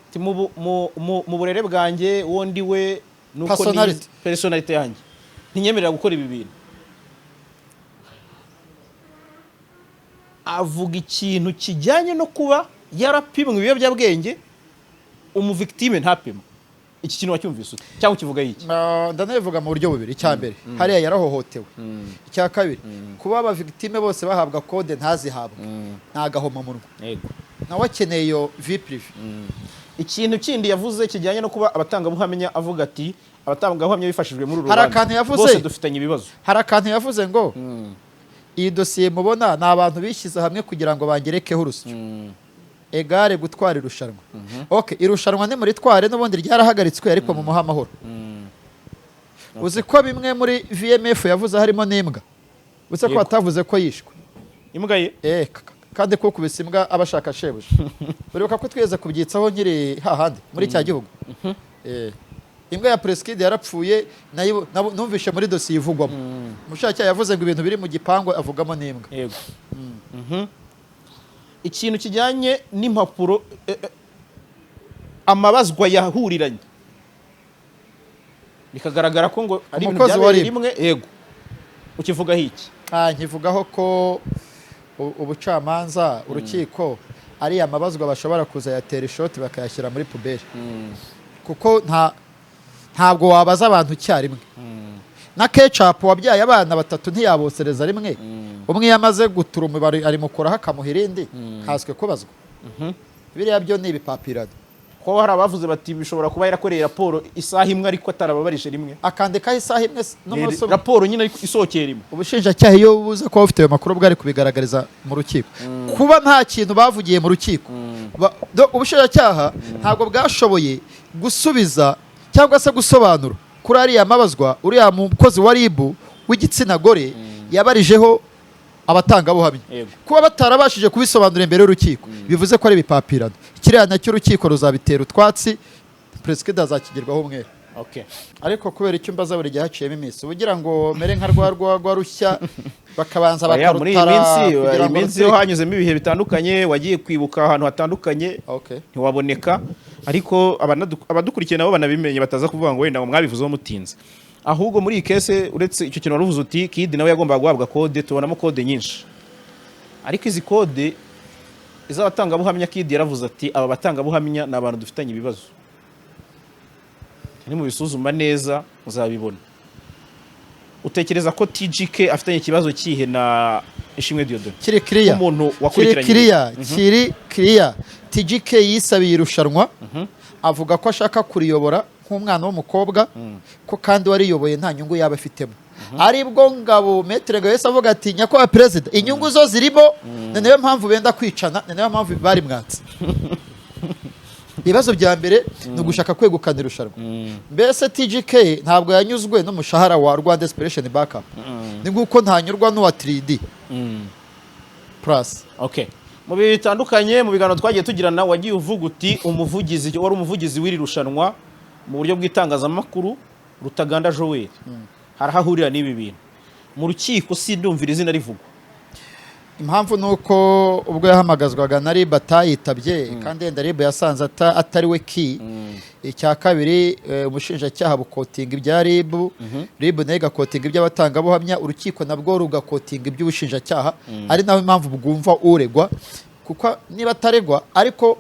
Ati mu burere bwanjye, uwo ndi we nuko Personality. Personality yanjye ntinyemerera gukora ibi bintu. Avuga ikintu kijyanye no kuba yarapimwe ibiyobyabwenge, umuvictime ntapimwe. Iki kintu wacyumvise ute cyangwa ukivuga iki? Ndanabivuga mu buryo bubiri. Icya mbere, hariya yarahohotewe. Icya kabiri, kuba abavictime bose bahabwa kode ntazihabwe ni agahomamunwa. Nawe akeneye iyo vie privée. Ikintu kindi yavuze kijyanye no kuba abatangabuhamya, avuga ati abatangabuhamya bifashijwe muri uru Hari rubanza akantu yavuze. bose dufitanye ibibazo. Hari akantu yavuze ngo iyi dosiye mubona ni abantu bishyize hamwe kugira ngo bangerekeho urusyo, egare gutwara irushanwa. Okay, irushanwa nimuritware, n'ubundi ryarahagaritswe, ariko mumuhe amahoro. Uzi ko bimwe muri VMF yavuze harimo n'imbwa, uretse ko batavuze ko yishwe. Imbwa ye. Kandi kukubise imbwa aba ashaka shebuja. Uribuka ko twigeze kubyitsaho nkiri hahandi muri cya gihugu. Imbwa ya Prince Kid yarapfuye, nayo numvishe muri dosiye ivugwamo. Umushinjacyaha yavuze ngo ibintu biri mu gipangu, avugamo n'imbwa. Yego. Ikintu kijyanye n'impapuro, amabazwa yahuriranye, bikagaragara ko ngo ari ibintu Umukozi wa byabereye RIB. rimwe. Yego, ukivugaho iki? Nkivugaho ko ubucamanza, urukiko, ari amabazwa bashobora kuzayatera ishoti bakayashyira muri poubelle, kuko ntabwo wabaza abantu icyarimwe. Na Kecapu wabyaye abana batatu ntiyabosereza rimwe. Umwe iyo amaze gutura umubare arimukuraho akamuha irindi, nkanswe kubazwa. Biriya byo ni ibipapirano. Ko hari abavuze bati bishobora kuba yarakoreye raporo isaha imwe ariko atarababarije rimwe. Akandikaho isaha imwe n'umunsi umwe. Raporo nyine ariko isohokeye rimwe. Ubushinjacyaha iyo buza kuba bufite ayo makuru bwari kubigaragariza mu rukiko. Kuba nta kintu bavugiye mu rukiko, ubushinjacyaha ntabwo bwashoboye gusubiza cyangwa se gusobanura kuri ariya mabazwa uriya mukozi wa RIB w'igitsina gore yabarijeho abatangabuhamya. Kuba batarabashije kubisobanura imbere y'urukiko bivuze ko ari ibipapirano. Kiriya nacyo urukiko ruzabitera utwatsi, Perezida azakigirwaho umwere. Ariko kubera icyo mbaza buri gihe haciyemo iminsi, ugira ngo mere nka rwa rwagwa rushya bakabanza Oya, muri iyi bakarutara minsi, kugira iyi ngo minsi yo ruturike. hanyuzemo ibihe bitandukanye, wagiye kwibuka ahantu hatandukanye, ntiwaboneka. Ariko abadukurikiye nabo banabimenye, bataza kuvuga ngo wenda ngo mwabivuzeho mutinze. Ahubwo muri iyi case, uretse icyo kintu waruvuze uti Kid nawe yagombaga guhabwa kode, tubonamo kode nyinshi, ariko izi kode iz'abatangabuhamya, Kid yaravuze ati aba batangabuhamya ni abantu dufitanye ibibazo, nimubisuzuma neza muzabibona. Utekereza ko TGK afitanye ikibazo kihe na Ishimwe Dieudonné? Kiri kiriya. Nk'umuntu Kiri wakurikiranye. kiriya, kiri kiriya. TGK yisabiye irushanwa, avuga ko ashaka kuriyobora nk'umwana w'umukobwa, ko kandi wariyoboye nta nyungu yaba afitemo. Aribwo Ngabo, Maître Ngabo yahise avuga ati nyakubahwa perezida, inyungu zo zirimo, ni nayo mpamvu benda kwicana, ni nayo mpamvu bari mwatse. Ibibazo bya mbere ni ugushaka kwegukana irushanwa. Mbese TGK ntabwo yanyuzwe n'umushahara wa Rwanda Inspiration Backup, ni nk'uko ntanyurwa n'uwa 3D Plus. Okay. Mu bihe bitandukanye, mu biganiro twagiye tugirana, wagiye uvuga uti umuvugizi wari umuvugizi w'iri rushanwa mu buryo bw'itangazamakuru, Rutaganda Joel, hari aho ahurira n'ibi bintu. Mu rukiko sindumvira izina rivugwa. Impamvu ni uko ubwo yahamagazwaga na RIB atayitabye, kandi yenda RIB yasanze atari we ki. Icya kabiri, umushinjacyaha buquotinga ibya RIB, RIB nayo igaquotinga iby'abatangabuhamya, urukiko nabwo rugaquotinga iby'ubushinjacyaha, ari naho impamvu bwumva uregwa, kuko niba ataregwa ariko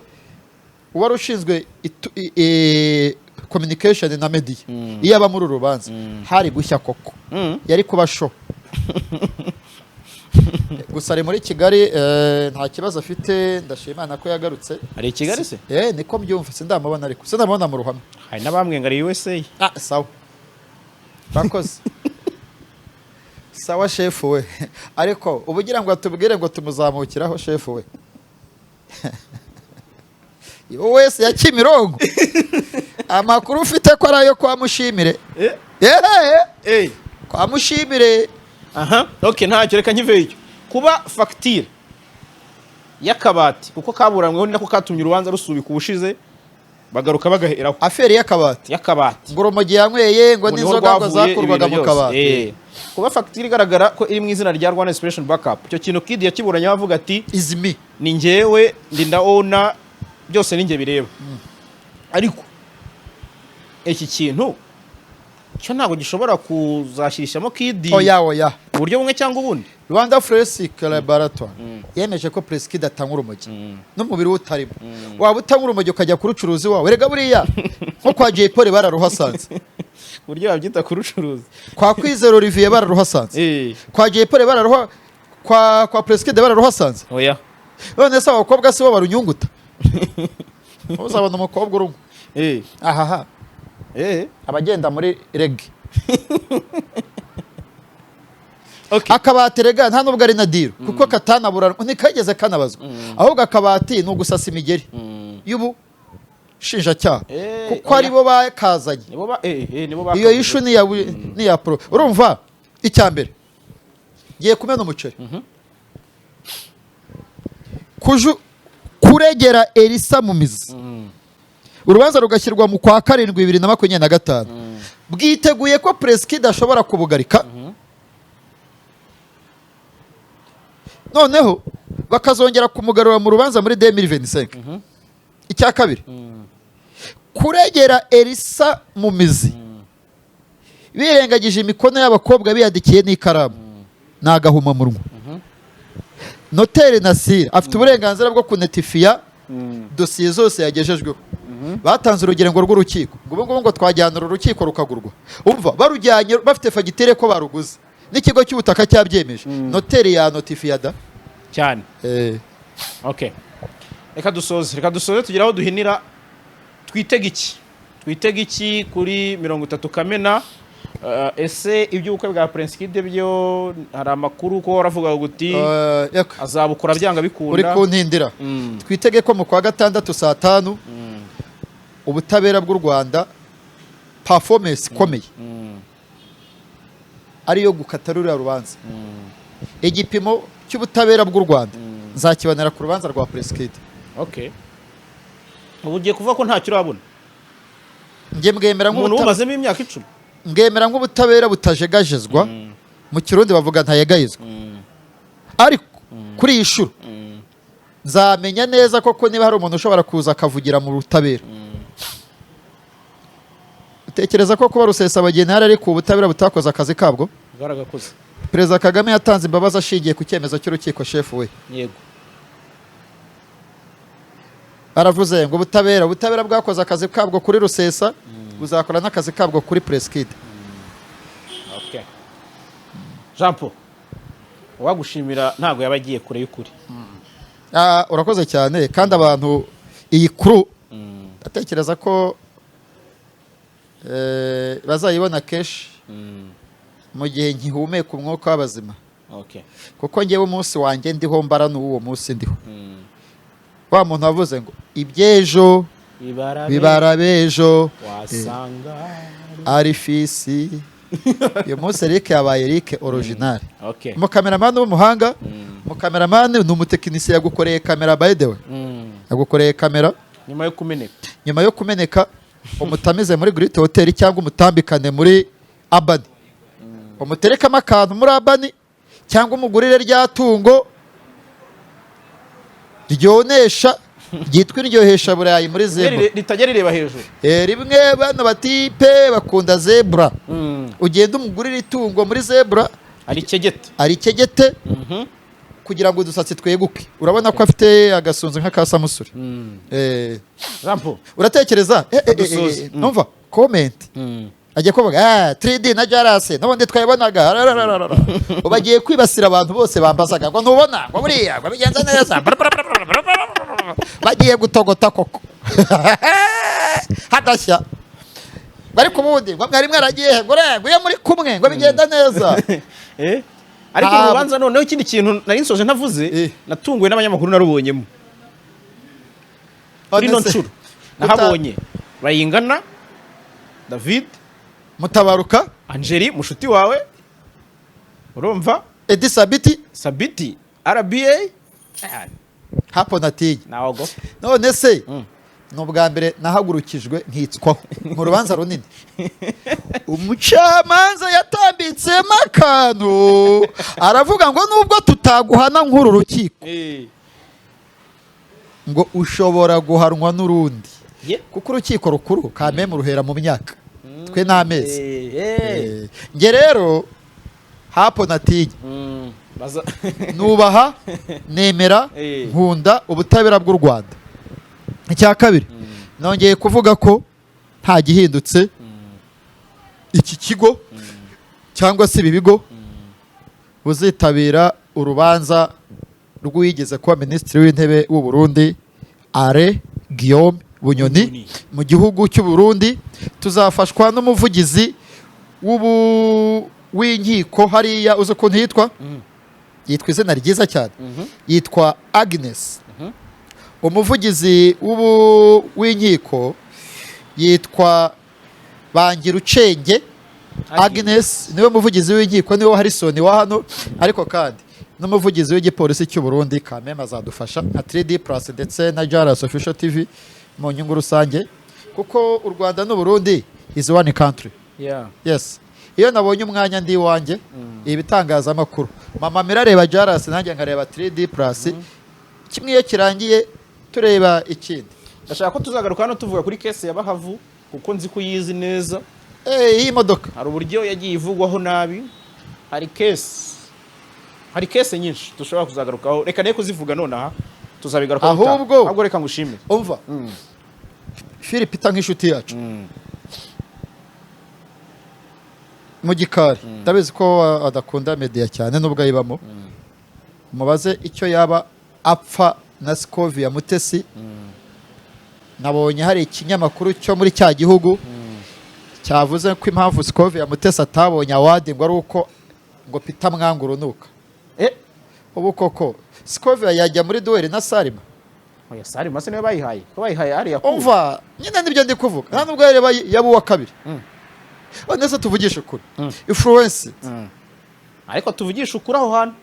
uwari ushinzwe communication na media, iyo aba muri uru rubanza hari gushya koko, yari kuba show. Gusa ari muri Kigali, nta kibazo afite, ndashima Imana ko yagarutse. Ari i Kigali se? Niko mbyumva, sindamubona, ariko sindamubona mu ruhame. Hari n'abamwengariye USA. Ah, sawa, bakoze sawa shefu we. Ariko uba ugira ngo atubwire ngo tumuzamukiraho shefu we wese ya Kimironko. Amakuru ufite ko ari ayo kwa Mushimire? Yeee, kwa Mushimire. Aha, okay, ntacyo, reka nkiveyo. Icyo kuba fagitire y'akabati, kuko kaburanyweho, ni nako katumye urubanza rusubika ubushize. Bagaruka bagaheraho. Affaire y'akabati. Y'akabati. Ngo urumogi yanyweye, ngo Ngo niho n'inzoga ngo rwavuye zakurwaga ibintu mu byose. kabati. Kuba fagitire igaragara ko iri mu izina rya Rwanda Inspiration Backup, icyo kintu Kid yakiburanyeho avuga ati: "Izimi." "Ni njyewe, ndi nda owner, byose ni njye bireba." Ariko iki kintu cyo ntabwo gishobora kuzashyirishamo Kid Oya, oya. mu buryo bumwe cyangwa ubundi. Rwanda Forensic Laboratory yemeje ko Prince Kid atanywa urumogi n'umubiri we utarimo. Waba utanywa urumogi ukajya kurucuruza iwawe? Erega buriya nko kwa Jay Polly bararuhasanze. Uburyo babyita kurucuruza. Kwa Kwizera Olivier bararuhasanze. Kwa Jay Polly bararuha, kwa Prince Kid bararuhasanze. Oya. None se abakobwa si bo barunyunguta? Uzabona umukobwa urunywa, ahaha, abagenda muri reggae. Akabati rega nta nubwo ari na deal, kuko katanabura, ntikageze kanabazwa. Ahubwo akabati ni ugusasa imigeri y'ubushinjacyaha, kuko Oya. ari bo bakazanye. Nibo Iyo bakavuze. issue ni iya pro. Urumva, icya mbere, ngiye kumena umuceri. Kuregera Elisa mu mizi, urubanza rugashyirwa mu kwa karindwi 2025, bwiteguye ko Prince Kid ashobora kubugarika, noneho bakazongera kumugarura mu rubanza muri 2025. Icya kabiri, kuregera Elisa mu mizi birengagije imikono y'abakobwa biyadikiye n'ikaramu ni agahomamunwa. Noteri Nasira afite uburenganzira bwo kunetifiya dosiye zose yagejejweho. Batanze urugero ngo rw'urukiko, ngo ubu ngubu ngo twajyana uru rukiko rukagurwa. Umva, barujyanye bafite fagitire ko baruguze n'ikigo cy'ubutaka cyabyemeje, noteri ya notifiya da. Cyane. Okay, reka dusoze tugire aho duhinira. Twitega iki kuri 30 Kamena? Ese iby'ubukwe bwa Prince Kid byo hari amakuru ko waravuga uti Yaka, azabukora byanga uri bikunda? Kuntindira. Twitege ko mu kwa gatandatu saa 5 ubutabera bw'u Rwanda, performance ikomeye ariyo gukata ruriya rubanza. Igipimo cy'ubutabera bw'u Rwanda nzakibonera ku rubanza rwa Prince Kid. Okay, ubu ugiye kuvuga ko ntacyo urabona? Njye mbwemera Umuntu wumazemo imyaka 10. Mbwemera nk'ubutabera butajegajezwa. Mu Kirundi bavuga ntayegayezwa. Ariko kuri iyi shuro nzamenya neza koko niba hari umuntu ushobora kuza akavugira mu butabera. Utekereza ko kuba Rusesabagina yari ariko ubutabera butakoze akazi kabwo? Bwaragakoze. Perezida Kagame yatanze imbabazi ashingiye ku cyemezo cy'urukiko, shefu we. Yego. Aravuze ngo ubutabera bwakoze akazi kabwo kuri Rusesa, buzakora n'akazi kabwo kuri Prince Kid. Okay, Jean Paul, uwagushimira ntabwo yaba agiye kure y'ukuri. Ah, urakoze cyane. Kandi abantu iyi kuru ndatekereza ko bazayibona kenshi mu gihe nkihumeka umwuka w'abazima, kuko ngewe umunsi wanjye ndiho mbara n'uwo munsi ndiho. Wa muntu wavuze ngo iby'ejo bibara b'ejo. Wasanga Ari fisi. Uyu munsi Eric yabaye Eric original. Umukameramani w'umuhanga, umukameramani ni umutekinisiye, yagukoreye kamera, by the way. Yagukoreye kamera. Nyuma yo kumeneka. Nyuma yo kumeneka, umutamize muri Great Hotel cyangwa umutambikane muri Abani, umuterekamo akantu muri Abani, cyangwa umugurire rya tungo ryonesha ryitwa iryohesha burayi muri Zebra. Ritajya rireba hejuru. Rimwe bano batipe bakunda Zebra. Ugenda umugurire itungo muri Zebra. Ari kegete. Arikegete kugira ngo udusatsi tweguke. Urabona ko afite agasunzu nk'aka Samusure. Jean Paul. Uratekereza Dusoze. Numva comment agiye kuvuga 3D na Jarase n'ubundi twayibonaga rarararara. Ubu agiye kwibasira abantu bose bambazaga ngo ntubona, ngo buriya ngo bigenze neza, bagiye gutogota koko hadashya. Ariko ubundi ngo mwari mwaragiye ngo ngo iyo muri kumwe ngo bigenda neza. Ariko Ntabwo. urubanza noneho, ikindi kintu nari nsoje ntavuze, natunguwe n'abanyamakuru narubonyemo kuri ino None se, nshuro. Nahabonye Bayingana David, Mutabaruka, Angeli mushuti wawe, urumva? Edi Sabiti. Sabiti RBA. Hapo natinye. Nawe go. None se Ni ubwa mbere nahagurukijwe nkitswaho mu rubanza runini. Umucamanza yatambitsemo akantu, aravuga ngo nubwo tutaguhana nk'uru rukiko, ngo ushobora guhanwa n'urundi, kuko urukiko rukuru kameme ruhera mu myaka, twe n'amezi. Njye rero hapo natinya, nubaha, nemera, nkunda ubutabera bw'u Rwanda. Icya kabiri, nongeye kuvuga ko nta gihindutse, iki kigo cyangwa se ibi bigo buzitabira urubanza rw'uwigeze kuba Minisitiri w'Intebe w'u Burundi, Alain Guillaume Bunyoni, Bunyoni. mu gihugu cy'u Burundi. Tuzafashwa n'umuvugizi w'inkiko hariya. Uzi ukuntu yitwa? Yitwa izina ryiza cyane, yitwa Agnes. Umuvugizi w'inkiko yitwa Bangirucenge Agnes, niwe muvugizi w'inkiko, niwe Harrison wa hano. Ariko kandi n'umuvugizi w'igipolisi cy'u Burundi Kameme azadufasha nka 3D Plus ndetse na Jaras Official TV mu nyungu rusange, kuko u Rwanda n'u Burundi is one country. Yes, iyo nabonye umwanya ndi iwanjye, ibitangazamakuru, mama mirareba Jaras, nanjye nkareba 3D Plus. Kimwe iyo kirangiye tureba ikindi. Ndashaka ko tuzagaruka hano tuvuga kuri case ya Bahavu, kuko nzi ko uyizi neza. Eh, iyi modoka. Hari uburyo yagiye ivugwaho nabi. Hari case nyinshi dushobora kuzagarukaho. Reka ne kuzivuga nonaha, tuzabigarukaho ubutaha. Ahubwo reka ngushimire. Umva, Philip Peter nk'inshuti yacu mu gikari, ndabizi ko adakunda media cyane nubwo ayibamo. Mubaze icyo yaba apfa na Scovia Mutesi. Nabonye hari ikinyamakuru cyo muri cya gihugu cyavuze ko impamvu Scovia Mutesi atabonye award ngo ari uko ngo Peter mwanga urunuka. Ubu koko Scovia yajya muri duel na Salima? Oya, Salima se niwe bayihaye? Ko bayihaye hariya ku Umva nyine, nibyo ndi kuvuga. Nta nubwo yareba yaba uwa kabiri. None se tuvugishe ukuri, influence? Ariko tuvugishe ukuri, aho hantu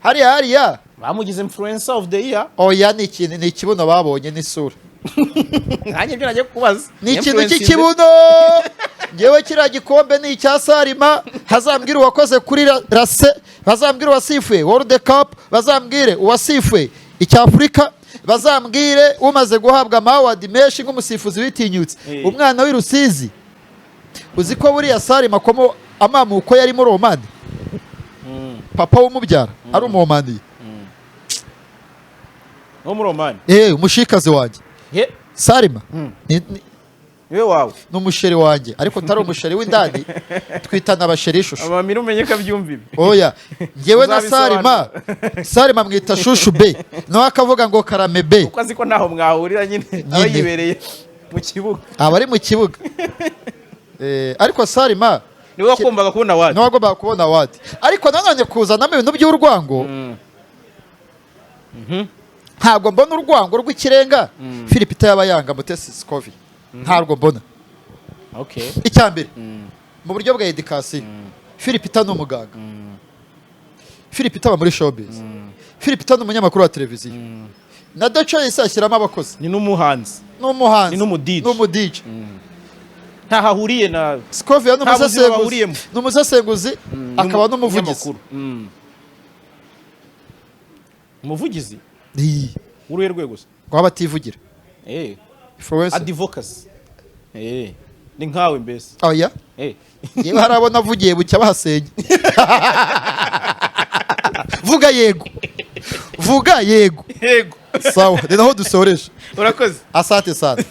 Hariya hariya bamugize influencer of the year. Oya, ni ikintu, ni ikibuno babonye n'isura. Nkanjye ibyo nagiye kubaza. Ni ikintu Influencinze. cy'ikibuno. Ngewe kiriya gikombe ni icya Sarima. Hazambwire uwakoze kuri rase, bazambwire uwasifuye World Cup, bazambwire uwasifuye icy'Afurika, bazambwire umaze guhabwa ama award menshi nk'umusifuzi witinyutse. Umwana w'i Rusizi, uzi ko buriya Sarima akomo amamuko yari muri Omani? Papa w'umubyara ari Umumaniye. Wo muri Omani? Eh, umushikazi wanjye. He? Sarima Niwe wawe? Ni umusheri wanjye, ariko utari umusheri w'indani, twitana abasheri ishusho. Amamira umenye ko abyumva ibi. Oya, njyewe na Sarima, Sarima mwita chouchou be, nawe akavuga ngo karame be. Kuko azi ko ntaho mwahurira nyine, aba Nyine. yibereye mu kibuga. Aba ari mu kibuga. Ariko Sarima Niwe wakumvaga kubona award. Niwe wagombaga kubona award, ariko nanone kuzanamo ibintu by'urwango, ntabwo mbona urwango rw'ikirenga Philip yaba yanga Mutesi Scovia, ntabwo mbona. Icya mbere, mu buryo bwa education, Philip ni umuganga, Philip aba muri showbiz, Philip ni umunyamakuru wa televiziyo, na The Choice ashyiramo abakozi. Ni n'umuhanzi. N'umuhanzi. Ni n'umu DJ. N'umu DJ. Ntaho ahuriye na Scovia ni Nta buzima umusesenguzi. bahuriyemo. Ni umusesenguzi akaba n'umuvugizi. Umunyamakuru. Umuvugizi Ii, w'uruhe rwego se? Ngo aba ativugira. Influencer. Advocacy, ni nkawe mbese. Oya. Yewe, hari abo navugiye bucya bahasenya. Vuga yego, vuga yego. Yego. Sawa, ni naho dusoreje. Urakoze. Asante sana.